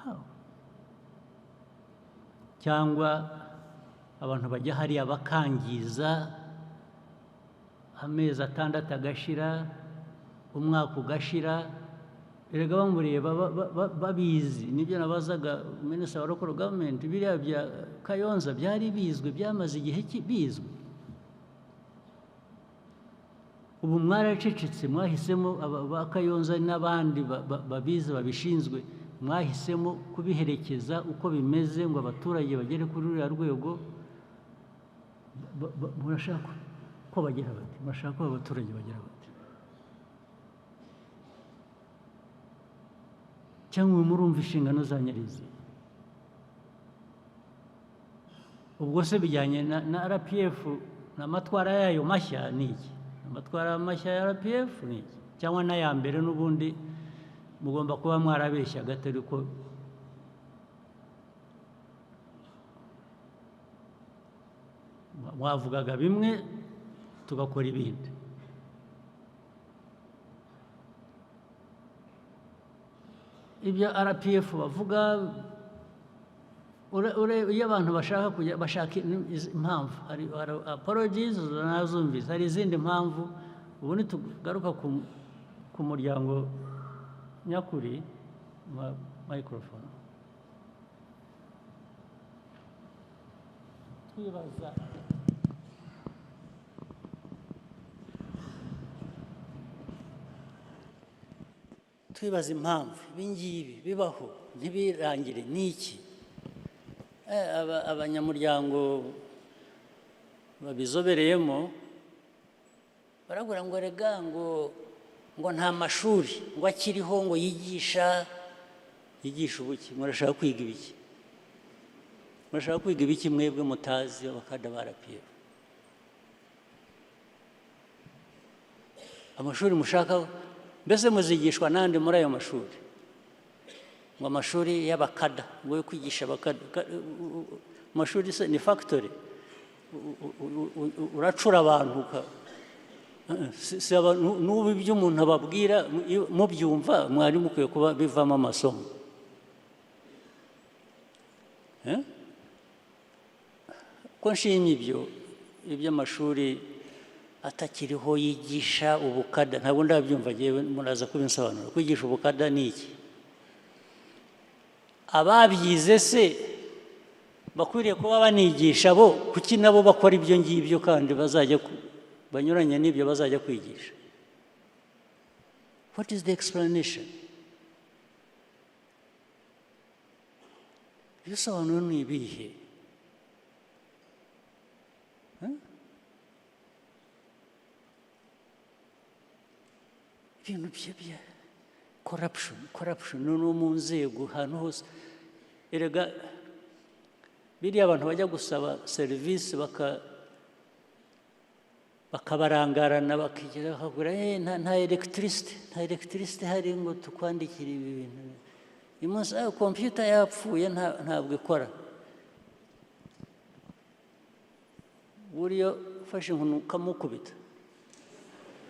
How? Cyangwa abantu bajya hariya bakangiza, amezi 6 agashira, umwaka ugashira, erega bamureba babizi. Nibyo nabazaga Minisitiri wa Local Government, biriya bya Kayonza byari bizwi, byamaze igihe bizwi. Ubu mwaracecetse, mwahisemo ba Kayonza n'abandi babizi babishinzwe, mwahisemo kubiherekeza uko bimeze ngo abaturage bagere kuri ruriya rwego. Murashaka ko bagira bati, murashaka ko abaturage bagira bati, cyangwa murumva inshingano za nyirizi? Ubwo se bijyanye na RPF n'amatwara yayo mashya ni iki? Amatwara mashya ya RPF ni iki? Cyangwa n'aya mbere n'ubundi mugomba kuba mwarabeshya atari ko mwavugaga bimwe tugakora ibindi. Ibyo RPF bavuga, iyo abantu bashaka kujya bashaka impamvu, hari apologies nazumvise, hari izindi mpamvu. Ubu nitugaruka ku muryango nyakuri, microphone twibaza impamvu ibi ngibi bibaho ntibirangire ni iki? Abanyamuryango babizobereyemo barabwira ngo rega ngo nta mashuri ngo akiriho ngo yigisha ubuki. Murashaka kwiga ibiki? Murashaka kwiga ibiki mwebwe mutazi abakada ba RPF? Amashuri mushaka mbese muzigishwa nande muri ayo mashuri? Ngo amashuri y'abakada, ngo yo kwigisha abakada, amashuri se ni factory, uracura abantu. N'ubu ibyo umuntu ababwira mubyumva, mwari mukwiye kuba bivamo amasomo. Ko nshimye ibyo iby'amashuri atakiriho yigisha ubukada, ntabwo ndabyumva, ngewe muraza kubinsobanura. Kwigisha ubukada ni iki? Ababyize se bakwiriye kuba banigisha bo, kuki nabo bakora ibyo ngibyo kandi bazajya banyuranye n'ibyo bazajya kwigisha? What is the explanation? Ibisobanuro ni ibihe? Ibintu bya corruption no mu nzego ahantu hose. Erega biriya abantu bajya gusaba serivisi bakabarangarana, bakigira bakagura nta electricity, nta electricity hari ngo tukwandikire ibi bintu. Uyu munsi computer yapfuye, ntabwo ikora. Buriya ufashe inkoni ukamukubita.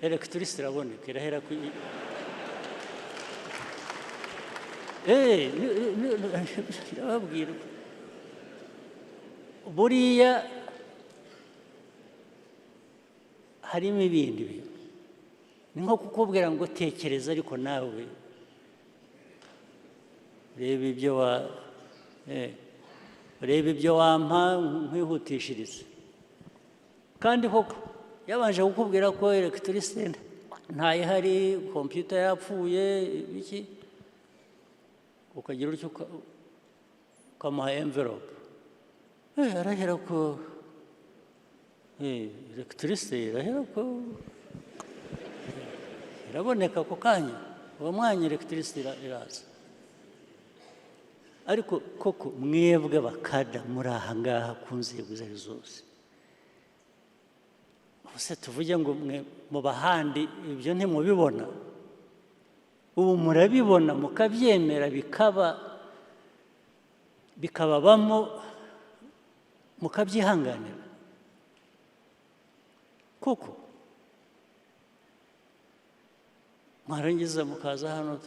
Electricity iraboneka, irahera ku ndababwira buriya harimo ibindi bintu. Ni nko kukubwira ngo tekereza, ariko nawe reba ibyo wa reba ibyo wampa nkwihutishirize. Kandi koko yabanje kukubwira ko electricity ntayihari, computer yapfuye, iki, ukagira utyo ukamuha envelope. Arahera ko electricity irahera ko iraboneka ako kanya, uwo mwanya electricity iraza. Ariko koko mwebwe bakada muri aha ngaha ku nzego izo ari zose, ubuse tuvuge ngo mwe mu bahandi ibyo ntimubibona? Ubu murabibona mukabyemera, bikababamo, mukabyihanganira koko. Mwarangiza mukaza hano,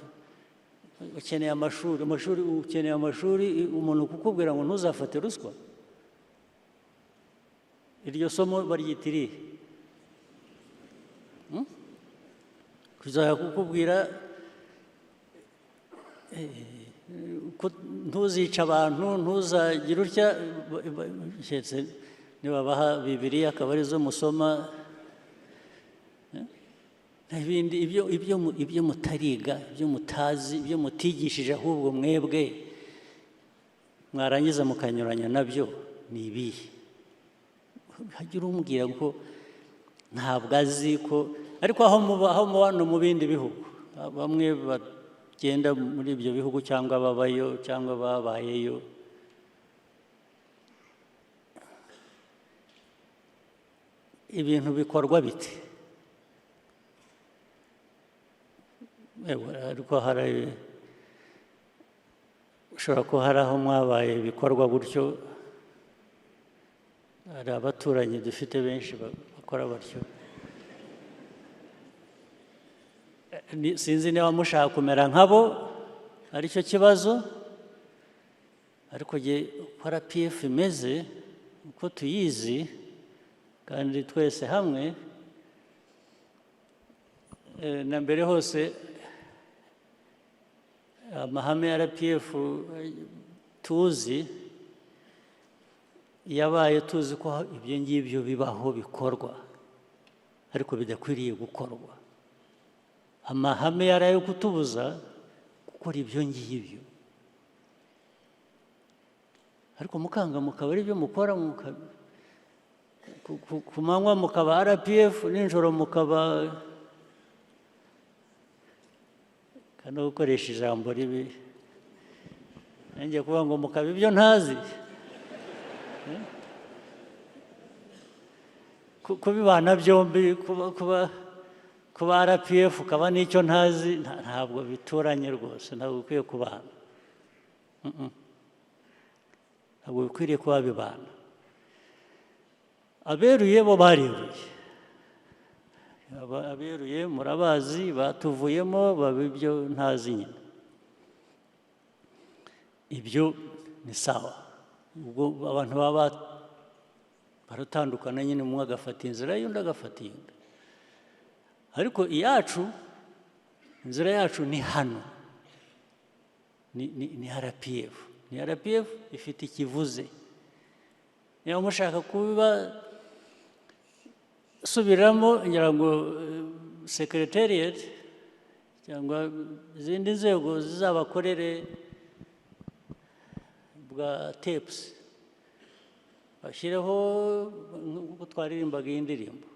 ukeneye amashuri, amashuri, ukeneye amashuri, umuntu kukubwira ngo ntuzafate ruswa, iryo somo baryita irihe? Kuzajya kukubwira ntuzica abantu, ntuzagira utya, nibabaha Bibiliya akaba arizo musoma, n'ibindi ibyo mutariga, ibyo mutazi, ibyo mutigishije, ahubwo mwebwe mwarangiza mukanyuranya nabyo ni ibihe? Hagira umbwira ko ntabwo azi ko, ariko aho muba no mu bindi bihugu, bamwe bagenda muri ibyo bihugu cyangwa babayo cyangwa babayeyo, ibintu bikorwa bite? Ariko hari ushobora kuba hari aho mwabaye bikorwa gutyo, hari abaturanyi dufite benshi bakora batyo. Sinzi niba mushaka kumera nkabo aricyo kibazo, ariko uko RPF imeze, uko tuyizi kandi twese hamwe, na mbere hose amahame ya RPF tuzi yabaye tuzi ko ibyo ngibyo bibaho bikorwa, ariko bidakwiriye gukorwa. Amahame yari ayo kutubuza gukora ibyo ngibyo, ariko mukanga mukaba ari byo mukora, ku manywa mukaba RPF, nijoro mukaba, kandi gukoresha ijambo ribi nanjye kuvuga ngo mukaba ibyo ntazi, kubibana byombi, kuba RPF ukaba n'icyo ntazi, ntabwo bituranye rwose, ntabwo bikwiye kubana, ntabwo bikwiriye kuba bibana. Aberuye bo bareruye, aberuye murabazi, batuvuyemo baba ibyo ntazi nyine, ibyo ni sawa. Ubwo abantu baba baratandukana nyine, umwe agafata inzira y'undi agafata iyindi, ariko iyacu, inzira yacu ni hano, ni RPF, ni RPF ifite ikivuze. Niba mushaka kuba subiramo, ngira ngo secretariat cyangwa izindi nzego zizabakorere bwa tapes, bashyireho nk'uko twaririmbaga iyi ndirimbo,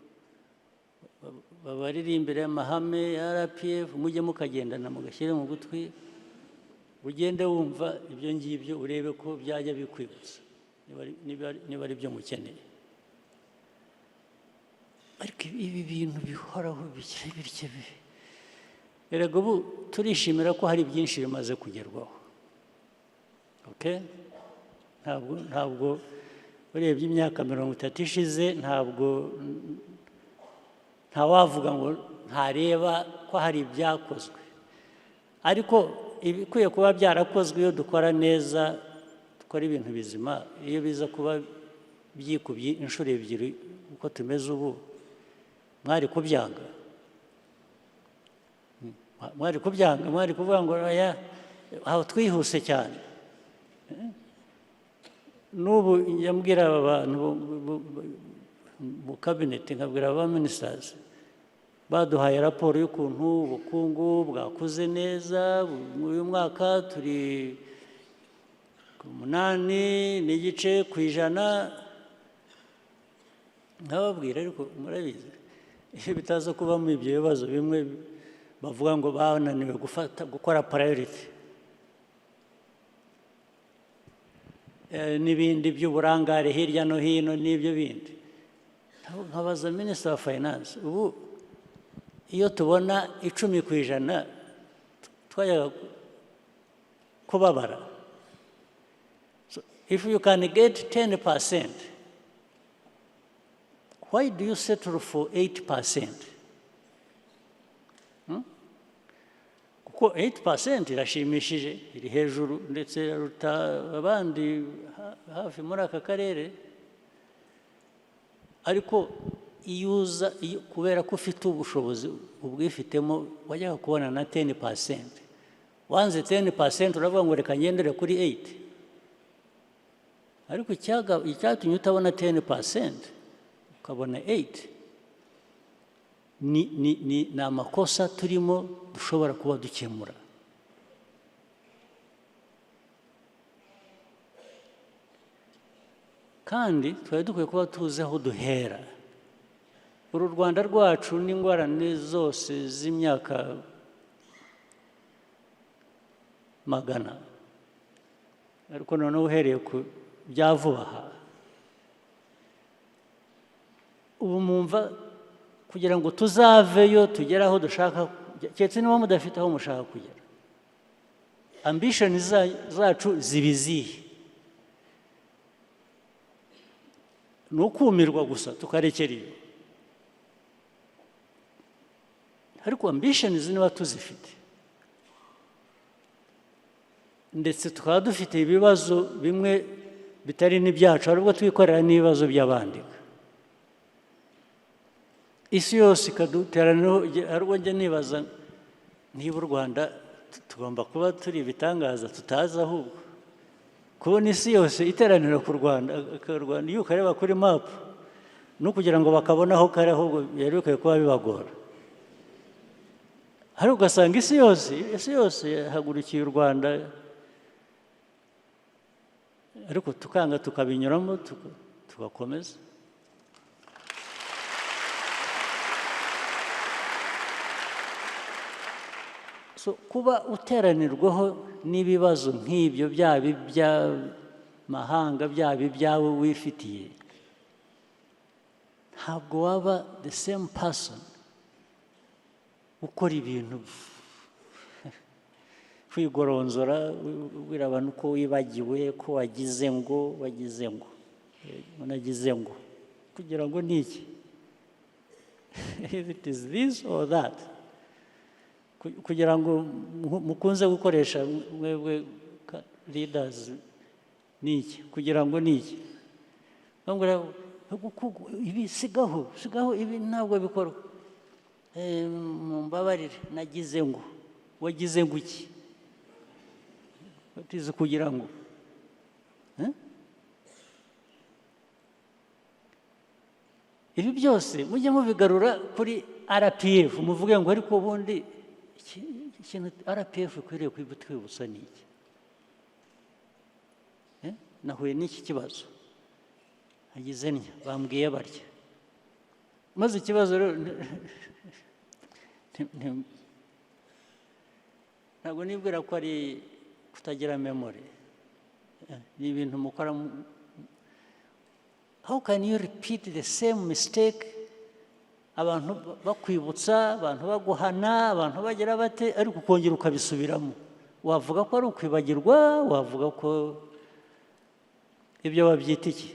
babaririmbire amahame ya RPF, mujye mukagendana mugashyire mu gutwi, ugende wumva ibyo ngibyo, urebe ko byajya bikwibutsa niba ari byo mukeneye. Ariko ibi bintu bihoraho bityo, erega ubu turishimira ko hari byinshi bimaze kugerwaho. Okay? Ntabwo urebye imyaka 30 ishize, ntabwo Ntawavuga ngo ntareba ko hari ibyakozwe, ariko ibikwiye kuba byarakozwe iyo dukora neza, dukora ibintu bizima, iyo biza kuba byikubye inshuro ebyiri uko tumeze ubu, mwari kubyanga, mwari kubyanga, mwari kuvuga ngo oya, aho twihuse cyane. N'ubu njya mbwira aba bantu mu kabineti, nkabwira aba ministers, baduhaye raporo y'ukuntu ubukungu bwakuze neza uyu mwaka turi ku 8.5%. Nkababwira ariko murabizi, iyo bitaza kubamo ibyo bibazo bimwe bavuga ngo bananiwe gufata gukora priority n'ibindi by'uburangare hirya no hino n'ibyo bindi. Nkabaza Minister wa Finance, ubu iyo tubona 10% twajyaga kubabara. So if you can get 10%, why do you settle for 8%? Kuko 8% irashimishije, iri hejuru ndetse iraruta abandi hafi muri aka karere, ariko iyo uza kubera ko ufite ubushobozi ubwifitemo, wajyaga kubona na 10%. Wanze 10% uravuga ngo reka ngendere kuri 8, ariko icyatumye utabona 10% ukabona 8 ni amakosa turimo dushobora kuba dukemura. Kandi twari dukwiye kuba tuzi aho duhera. Uru Rwanda rwacu n'ingorane zose z'imyaka magana, ariko noneho uhereye ku bya vuba aha, ubu mwumva kugira ngo tuzaveyo tugere aho dushaka, keretse niba mudafite aho mushaka kugera. Ambition zacu ziba izihe? Ni ukumirwa gusa tukarekera iyo, ariko ambition niba tuzifite ndetse tukaba dufite ibibazo bimwe bitari n'ibyacu, ahubwo twikorera n'ibibazo by'abandi, isi yose ikaduteraniraho. Ahubwo njya nibaza niba u Rwanda tugomba kuba turi ibitangaza tutazi, ahubwo kubona isi yose iteranira ku Rwanda, iyo ukareba kuri map no kugira ngo bakabone aho kari, ahubwo byari bikwiye kuba bibagora. Ariko ugasanga isi yose yahagurukiye u Rwanda, ariko tukanga tukabinyuramo tugakomeza. So kuba uteranirwaho n'ibibazo nk'ibyo, byaba iby'amahanga, byaba ibyawe wifitiye, ntabwo waba the same person ukora ibintu kwigoronzora, ubwira abantu ko wibagiwe, ko wagize ngo, wagize ngo, unagize ngo, kugira ngo ni iki? If it is this or that, kugira ngo mukunze gukoresha mwebwe leaders ni iki? Kugira ngo ni iki? Ibi sigaho, sigaho, ibi ntabwo bikorwa. Mumbabarire, nagize ngo, wagize ngo iki? Batize kugira ngo ibi byose mujye mubigarura kuri RPF, muvuge ngo ariko ubundi ikintu RPF ikwiriye kwibutsa ni iki? Nahuye n'iki kibazo, nagize ntya, bambwiye barya, maze ikibazo rero ntabwo nibwira ko ari kutagira memory, ni ibintu mukora. How can you repeat the same mistake? Abantu bakwibutsa, abantu baguhana, abantu bagira bate, ariko ukongera ukabisubiramo. Wavuga ko ari ukwibagirwa, wavuga ko ibyo babyita iki?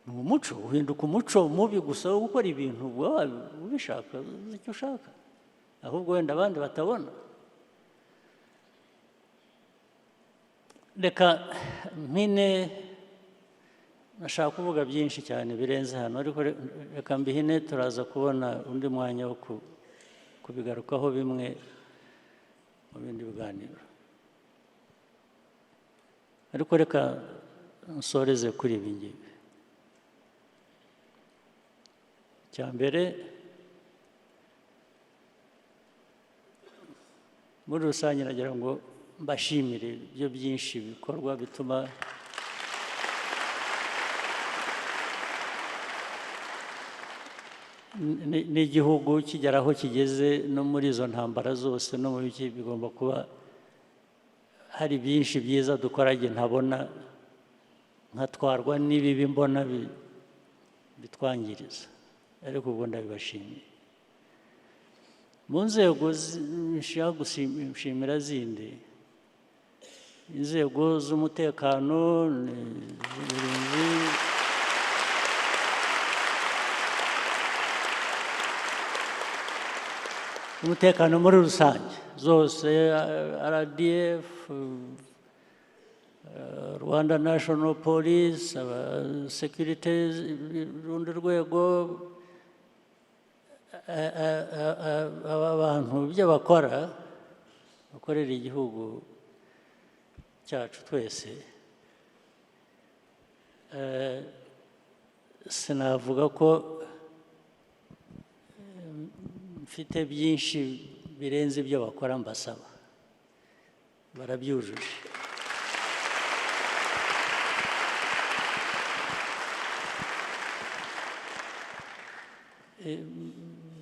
Ni umuco uhinduka umuco mubi gusa wo gukora ibintu uba ubishaka, uzi icyo ushaka, ahubwo wenda abandi batabona. Reka mpine, nashaka kuvuga byinshi cyane birenze hano, ariko reka mbihine, turaza kubona undi mwanya wo kubigarukaho bimwe mu bindi biganiro. Ariko reka nsoreze kuri ibi ngibi. Icya mbere, muri rusange nagira ngo mbashimire ibyo byinshi bikorwa bituma n'igihugu kigera aho kigeze, no muri izo ntambara zose no mu biki, bigomba kuba hari byinshi byiza dukora njye ntabona, nkatwarwa n'ibibi mbona bitwangiriza, ariko ubwo ndabibashimiye. Mu nzego nshaka gushimira zindi, inzego z'umutekano, z'uburinzi, umutekano muri rusange zose, RDF, Rwanda National Police, security, urundi rwego, aba bantu ibyo bakora, bakorera igihugu cyacu twese, sinavuga ko mfite byinshi birenze ibyo bakora mbasaba, barabyujuje.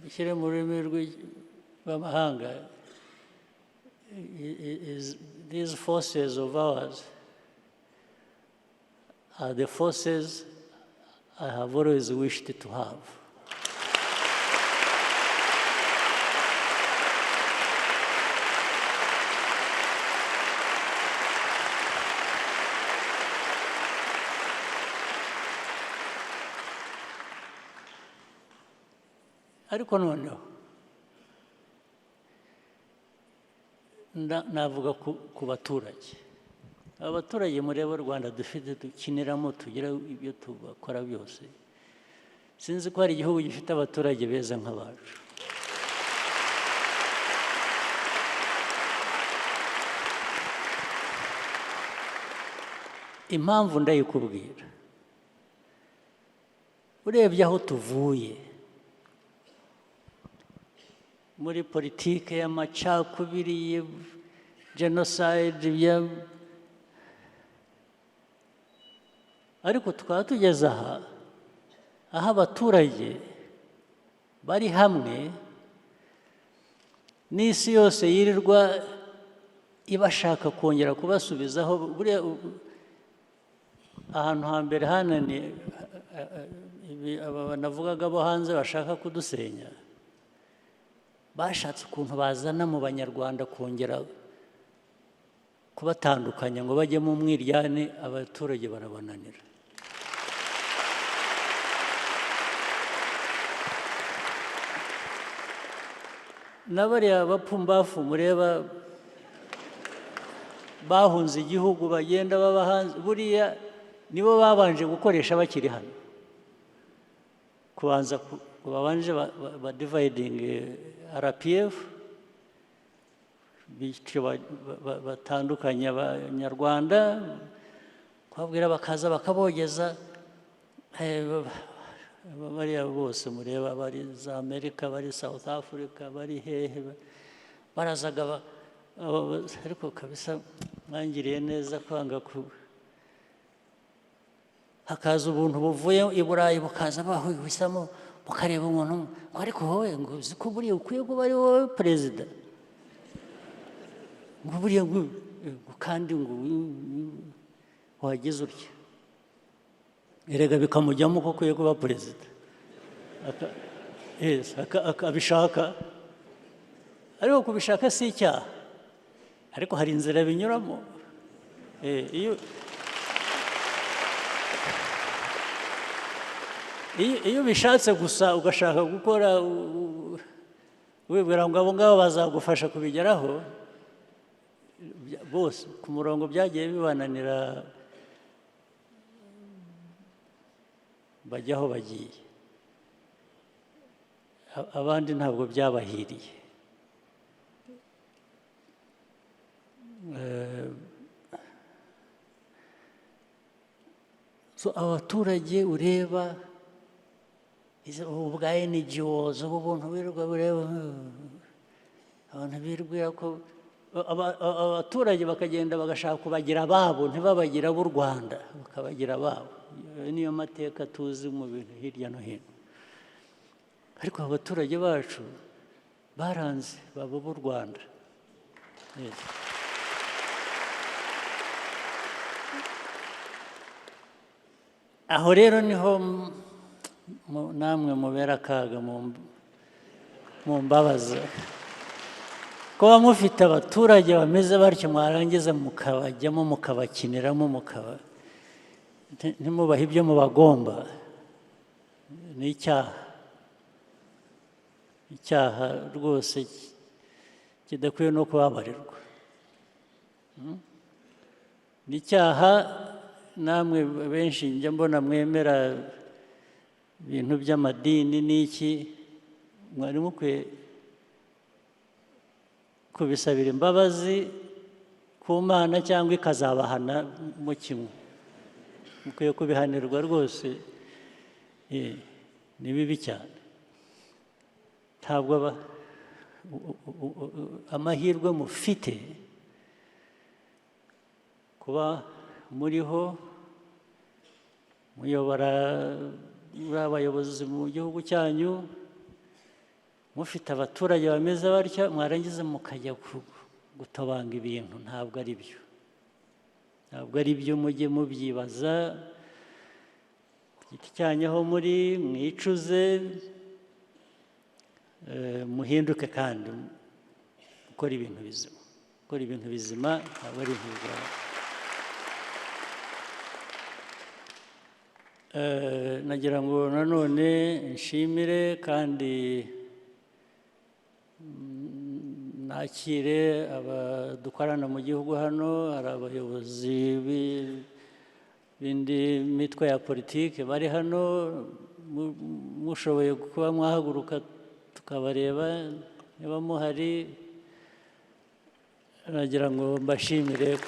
Bishyire mu rurimi rw'amahanga, these forces of ours are the forces I have always wished to have. Ariko noneho navuga ku baturage. Abaturage mureba u Rwanda dufite, dukiniramo, tugira ibyo tubakora byose, sinzi ko hari igihugu gifite abaturage beza nk'abacu. Impamvu ndayikubwira, urebye aho tuvuye muri politike y'amacakubiri, genocide, ariko tukaba tugeze aha, aho abaturage bari hamwe n'isi yose yirirwa ibashaka kongera kubasubizaho. Buriya ahantu hambere hananiye aba navugaga bo hanze bashaka kudusenya, bashatse ukuntu bazana mu Banyarwanda kongera kubatandukanya ngo bajye mu mwiryane, abaturage barabananira. N'abariya bapfumbafu mureba bahunze igihugu bagenda baba hanze, buriya nibo babanje gukoresha bakiri hano, kubanza babanje ba dividing RPF, bityo batandukanya Abanyarwanda, kubabwira bakaza bakabogeza. Bariya bose mureba bari za Amerika, bari South Africa, bari hehe, barazaga, ariko kabisa mwangiriye neza kwanga ku hakaza ubuntu buvuye i Burayi bukaza bahuhisamo, mukareba umuntu ngo ariko wowe ngo uzi ko buriya ukwiye kuba ari wowe perezida, ngo buriya ngo kandi ngo wagize utya, erega bikamujyamo ko ukwiye kuba perezida, akabishaka. Ariko kubishaka si icyaha, ariko hari inzira binyuramo. Iyo Iyo ubishatse gusa ugashaka gukora wibwira ngo abo ngabo bazagufasha kubigeraho, bose ku murongo byagiye bibananira, bajya aho bagiye. Abandi ntabwo byabahiriye. So abaturage ureba ubu bwa NGOs, ubu buntu birirwa bureba, abantu birwira ko abaturage bakagenda bagashaka kubagira ababo, ntibabagira ab'u Rwanda, bakabagira ababo. Ayo niyo mateka tuzi mu bintu hirya no hino. Ariko abaturage bacu baranze baba b'u Rwanda. Yes. Aho rero niho namwe mubera akaga mu mbabaza. Kuba mufite abaturage bameze batyo, mwarangiza mukabajyamo, mukabakiniramo, ntimubahe ibyo mubagomba, ni icyaha. Icyaha rwose kidakwiye no kubabarirwa. Ni icyaha. Namwe benshi njya mbona mwemera ibintu by'amadini n'iki, mwari mukwiye kubisabira imbabazi ku Mana cyangwa ikazabahana mu kimwe. Mukwiye kubihanirwa rwose. Ni bibi cyane. Ntabwo amahirwe mufite kuba muriho muyobora muri abayobozi mu gihugu cyanyu, mufite abaturage bameze batya, mwarangiza mukajya gutobanga ibintu. Ntabwo ari byo, ntabwo ari byo. Mujye mubyibaza ku giti cyanyu aho muri, mwicuze, muhinduke kandi mukore ibintu bizima. Gukora ibintu bizima ntabwo ari ibintu bigoranye. Nagira ngo nanone nshimire kandi nakire abadukorana mu gihugu hano. Hari abayobozi b'indi mitwe ya politike bari hano, mushoboye kuba mwahaguruka tukabareba niba muhari. Nagira ngo mbashimire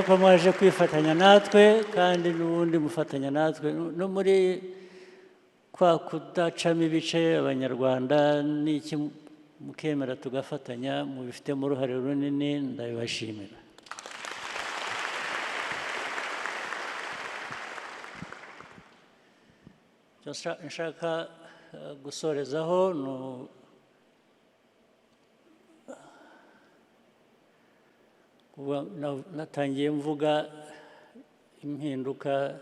ko mwaje kwifatanya natwe, kandi n'ubundi mufatanya natwe no muri kwa kudacamo ibice Abanyarwanda n'iki, mukemera tugafatanya, mubifitemo uruhare runini, ndabibashimira. Icyo nshaka gusorezaho ni natangiye mvuga impinduka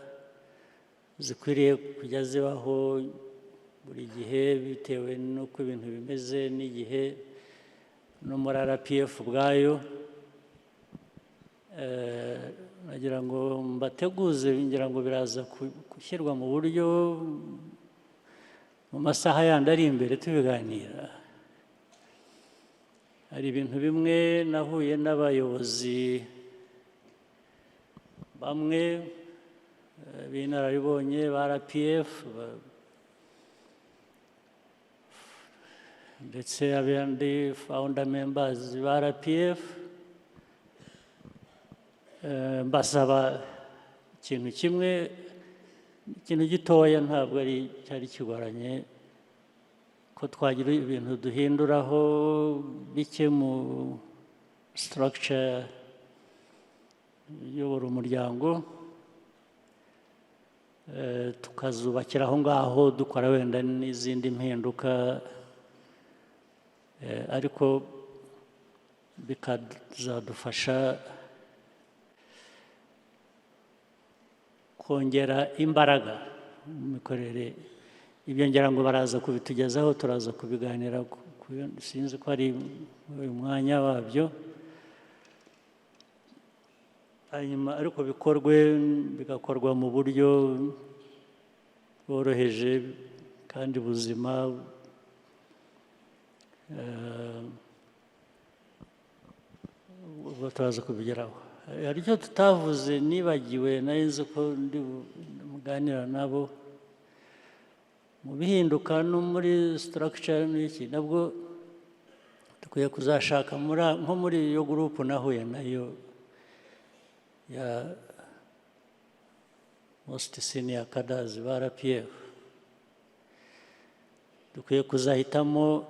zikwiriye kujya zibaho buri gihe bitewe n'uko ibintu bimeze n'igihe, no muri RPF ubwayo. Nagira ngo mbateguze, ngira ngo biraza gushyirwa mu buryo mu masaha yandi ari imbere tubiganira. Hari ibintu bimwe nahuye n'abayobozi bamwe b'inararibonye ba RPF, ndetse abandi founder members ba RPF, mbasaba ikintu kimwe, ikintu gitoya, ntabwo ari cyari kigoranye, ko twagira ibintu duhinduraho bike mu structure iyobora umuryango, tukazubakira aho ngaho, dukora wenda n'izindi mpinduka, ariko bikazadufasha kongera imbaraga mu mikorere. Ibyo ngira ngo baraza kubitugezaho, turaza kubiganira, sinzi ko ari uyu mwanya wabyo. Hanyuma ariko bikorwe, bigakorwa mu buryo bworoheje kandi buzima. Ubwo turaza kubigeraho. Hari icyo tutavuze nibagiwe, nari nzi ko ndi muganira nabo mu bihinduka no muri structure n'iki, nabwo dukwiye kuzashaka nko muri iyo group nahuye nayo ya most senior cadres ba RPF, dukwiye kuzahitamo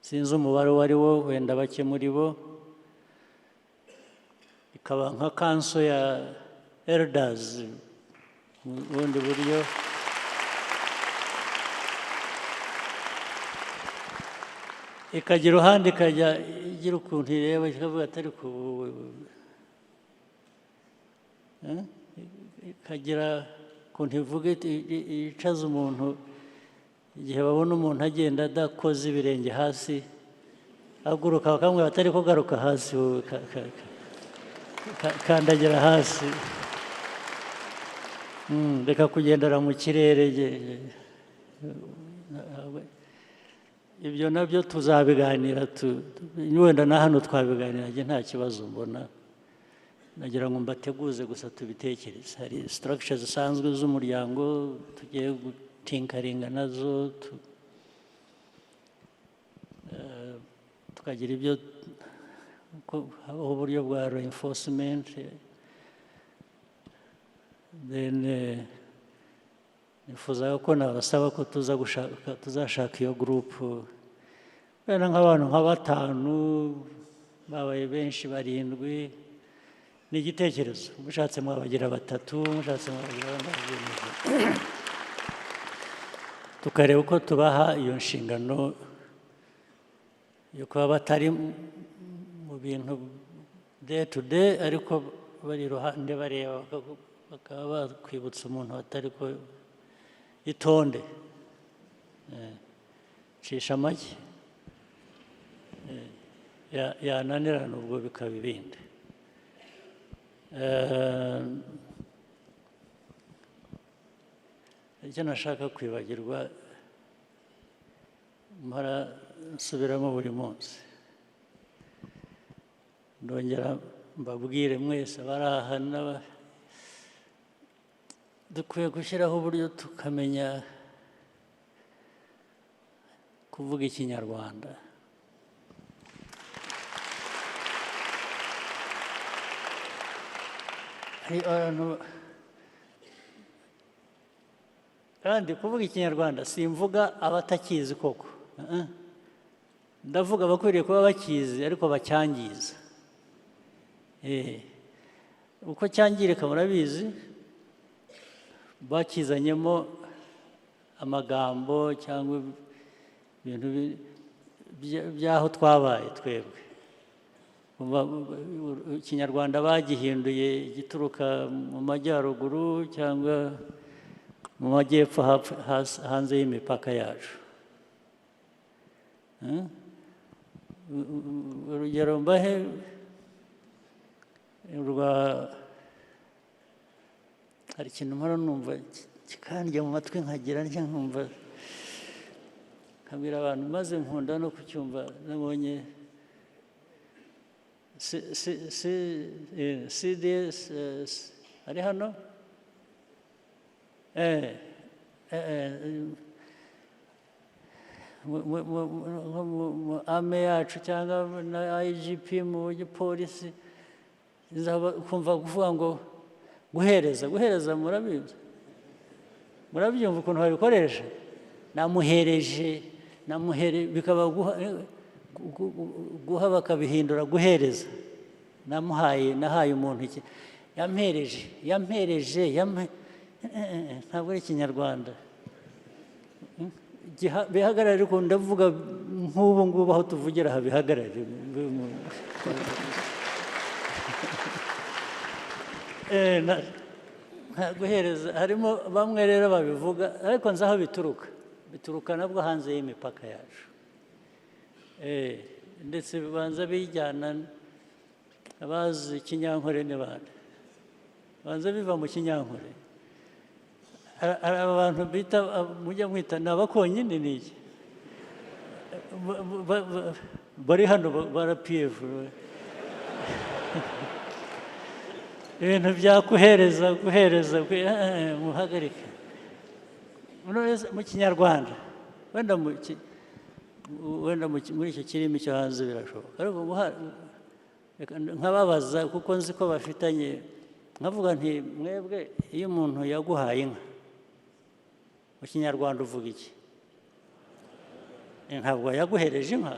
sinzi umubare uwo ari wo, wenda bake muri bo, ikaba nka council ya elders mu bundi buryo, ikajya iruhande, ikajya igira ukuntu ireba, ikavuga ati ariko ubu, ikagira ukuntu ivuga iti, yicaza umuntu igihe babona umuntu agenda adakoze ibirenge hasi, aguruka bakamubwira ati ariko garuka hasi wowe, kandagira hasi, reka kugendera mu kirere. Ibyo nabyo tuzabiganira, wenda na hano twabiganira, njye nta kibazo mbona, nagira ngo mbateguze gusa tubitekereze. Hari structures zisanzwe z'umuryango tugiye gutinkaringa nazo, tukagira ibyo habaho uburyo bwa reinforcement, then nifuzaga ko nabasaba ko tuzashaka iyo group, wenda nk'abantu nka 5 babaye benshi 7, ni igitekerezo, mushatse mwabagira 3, mushatse mwabagira 4, tukareba uko tubaha iyo nshingano yo kuba batari mu bintu day to day, ariko bari iruhande bareba, bakaba bakwibutsa umuntu atari ko itonde, cisha make, yananirana ubwo bikaba ibindi. Icyo nashaka kwibagirwa mpora nsubiramo buri munsi, ndongera mbabwire mwese abari aha dukwiye gushyiraho uburyo tukamenya kuvuga Ikinyarwanda. Hari abantu kandi kuvuga Ikinyarwanda simvuga abatakizi koko, ndavuga abakwiriye kuba bakizi ariko bacyangiza. Uko cyangirika murabizi, bakizanyemo amagambo cyangwa ibintu by'aho twabaye twebwe. Ikinyarwanda bagihinduye igituruka mu majyaruguru cyangwa mu majyepfo hanze y'imipaka yacu. Urugero mbahe rwa hari ikintu mpora numva kikandya mu matwi nkagira ntya nkumva nkabwira abantu, maze nkunda no kucyumva. Nabonye CDS ari hano, mu ame yacu cyangwa na IGP mu gipolisi, kumva kuvuga ngo guhereza, guhereza murabizi, murabyumva ukuntu babikoresha, namuhereje, namuhere, bikaba guha bakabihindura guhereza, namuhaye, nahaye umuntu iki, yampereje, yampereje, ntabwo ari Ikinyarwanda bihagarare, ariko ndavuga nk'ubu ngubu aho tuvugira aha bihagarare. Guhereza harimo bamwe rero babivuga, ariko nzi aho bituruka, bituruka nabwo hanze y'imipaka yacu. Ndetse bibanza bijyana, abazi Ikinyankore ni bande? Banza biva mu Kinyankore. Hari abantu bita, mujya mwita ni abakonyine, ni iki? Bari hano ba RPF, ibintu byakuhereza guhereza, muhagarike. None se mu Kinyarwanda, wenda muri icyo kirimi cyo hanze birashoboka, ariko reka nkababaza, kuko nzi ko bafitanye, nkavuga nti: "Mwebwe iyo umuntu yaguhaye inka, mu Kinyarwanda uvuga iki?" Ntabwo yaguhereje inka,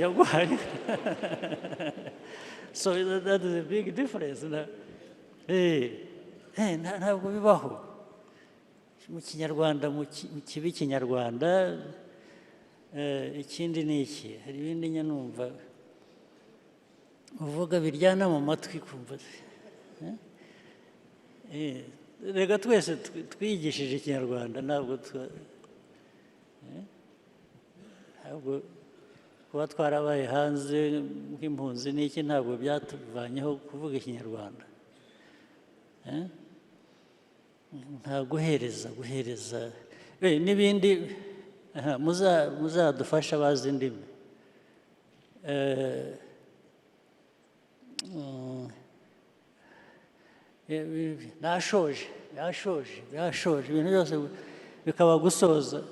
yaguhaye inka. So that is a big difference. Ntabwo bibaho mu Kinyarwanda, mu kibi Kinyarwanda. Ikindi ni iki? Hari ibindi njya numva uvuga biryana mu matwi, kumva eh? Reka twese twigishije Ikinyarwanda, ntabwo ntabwo kuba twarabaye hanze nk'impunzi n'iki, ntabwo byatuvanyeho kuvuga Ikinyarwanda. Eh? Nta guhereza, guhereza. N'ibindi aha, muzadufashe abazi indimi. Nashoje, yashoje, yashoje, ibintu byose bikaba gusoza,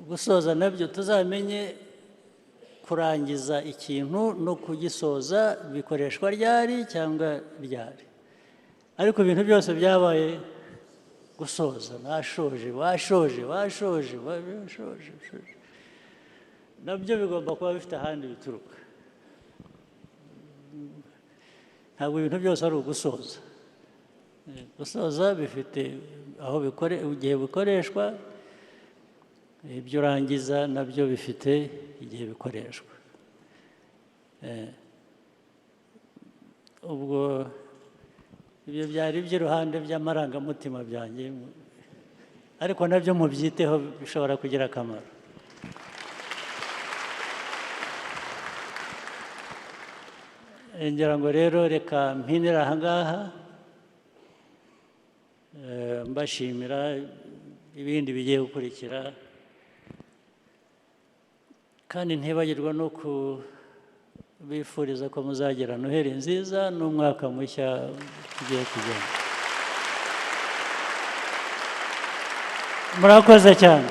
gusoza. Nabyo tuzamenye kurangiza ikintu no kugisoza bikoreshwa ryari cyangwa ryari, ariko ibintu byose byabaye gusoza: nashoje, washoje, washoje, washoje, washoje. Nabyo bigomba kuba bifite ahandi bituruka. Ntabwo ibintu byose ari ugusoza. Gusoza bifite aho bikore, igihe bikoreshwa. Ibyo urangiza nabyo bifite igihe bikoreshwa. Ubwo ibyo byari iby'iruhande by'amarangamutima byanjye, ariko nabyo mubyiteho, bishobora kugira akamaro. Ngira ngo rero reka mpinire aha ngaha. Mbashimira ibindi bigiye gukurikira, kandi ntibagirwa no kubifuriza ko muzagira Noheli nziza n'umwaka mushya tugiye kujyamo. Murakoze cyane.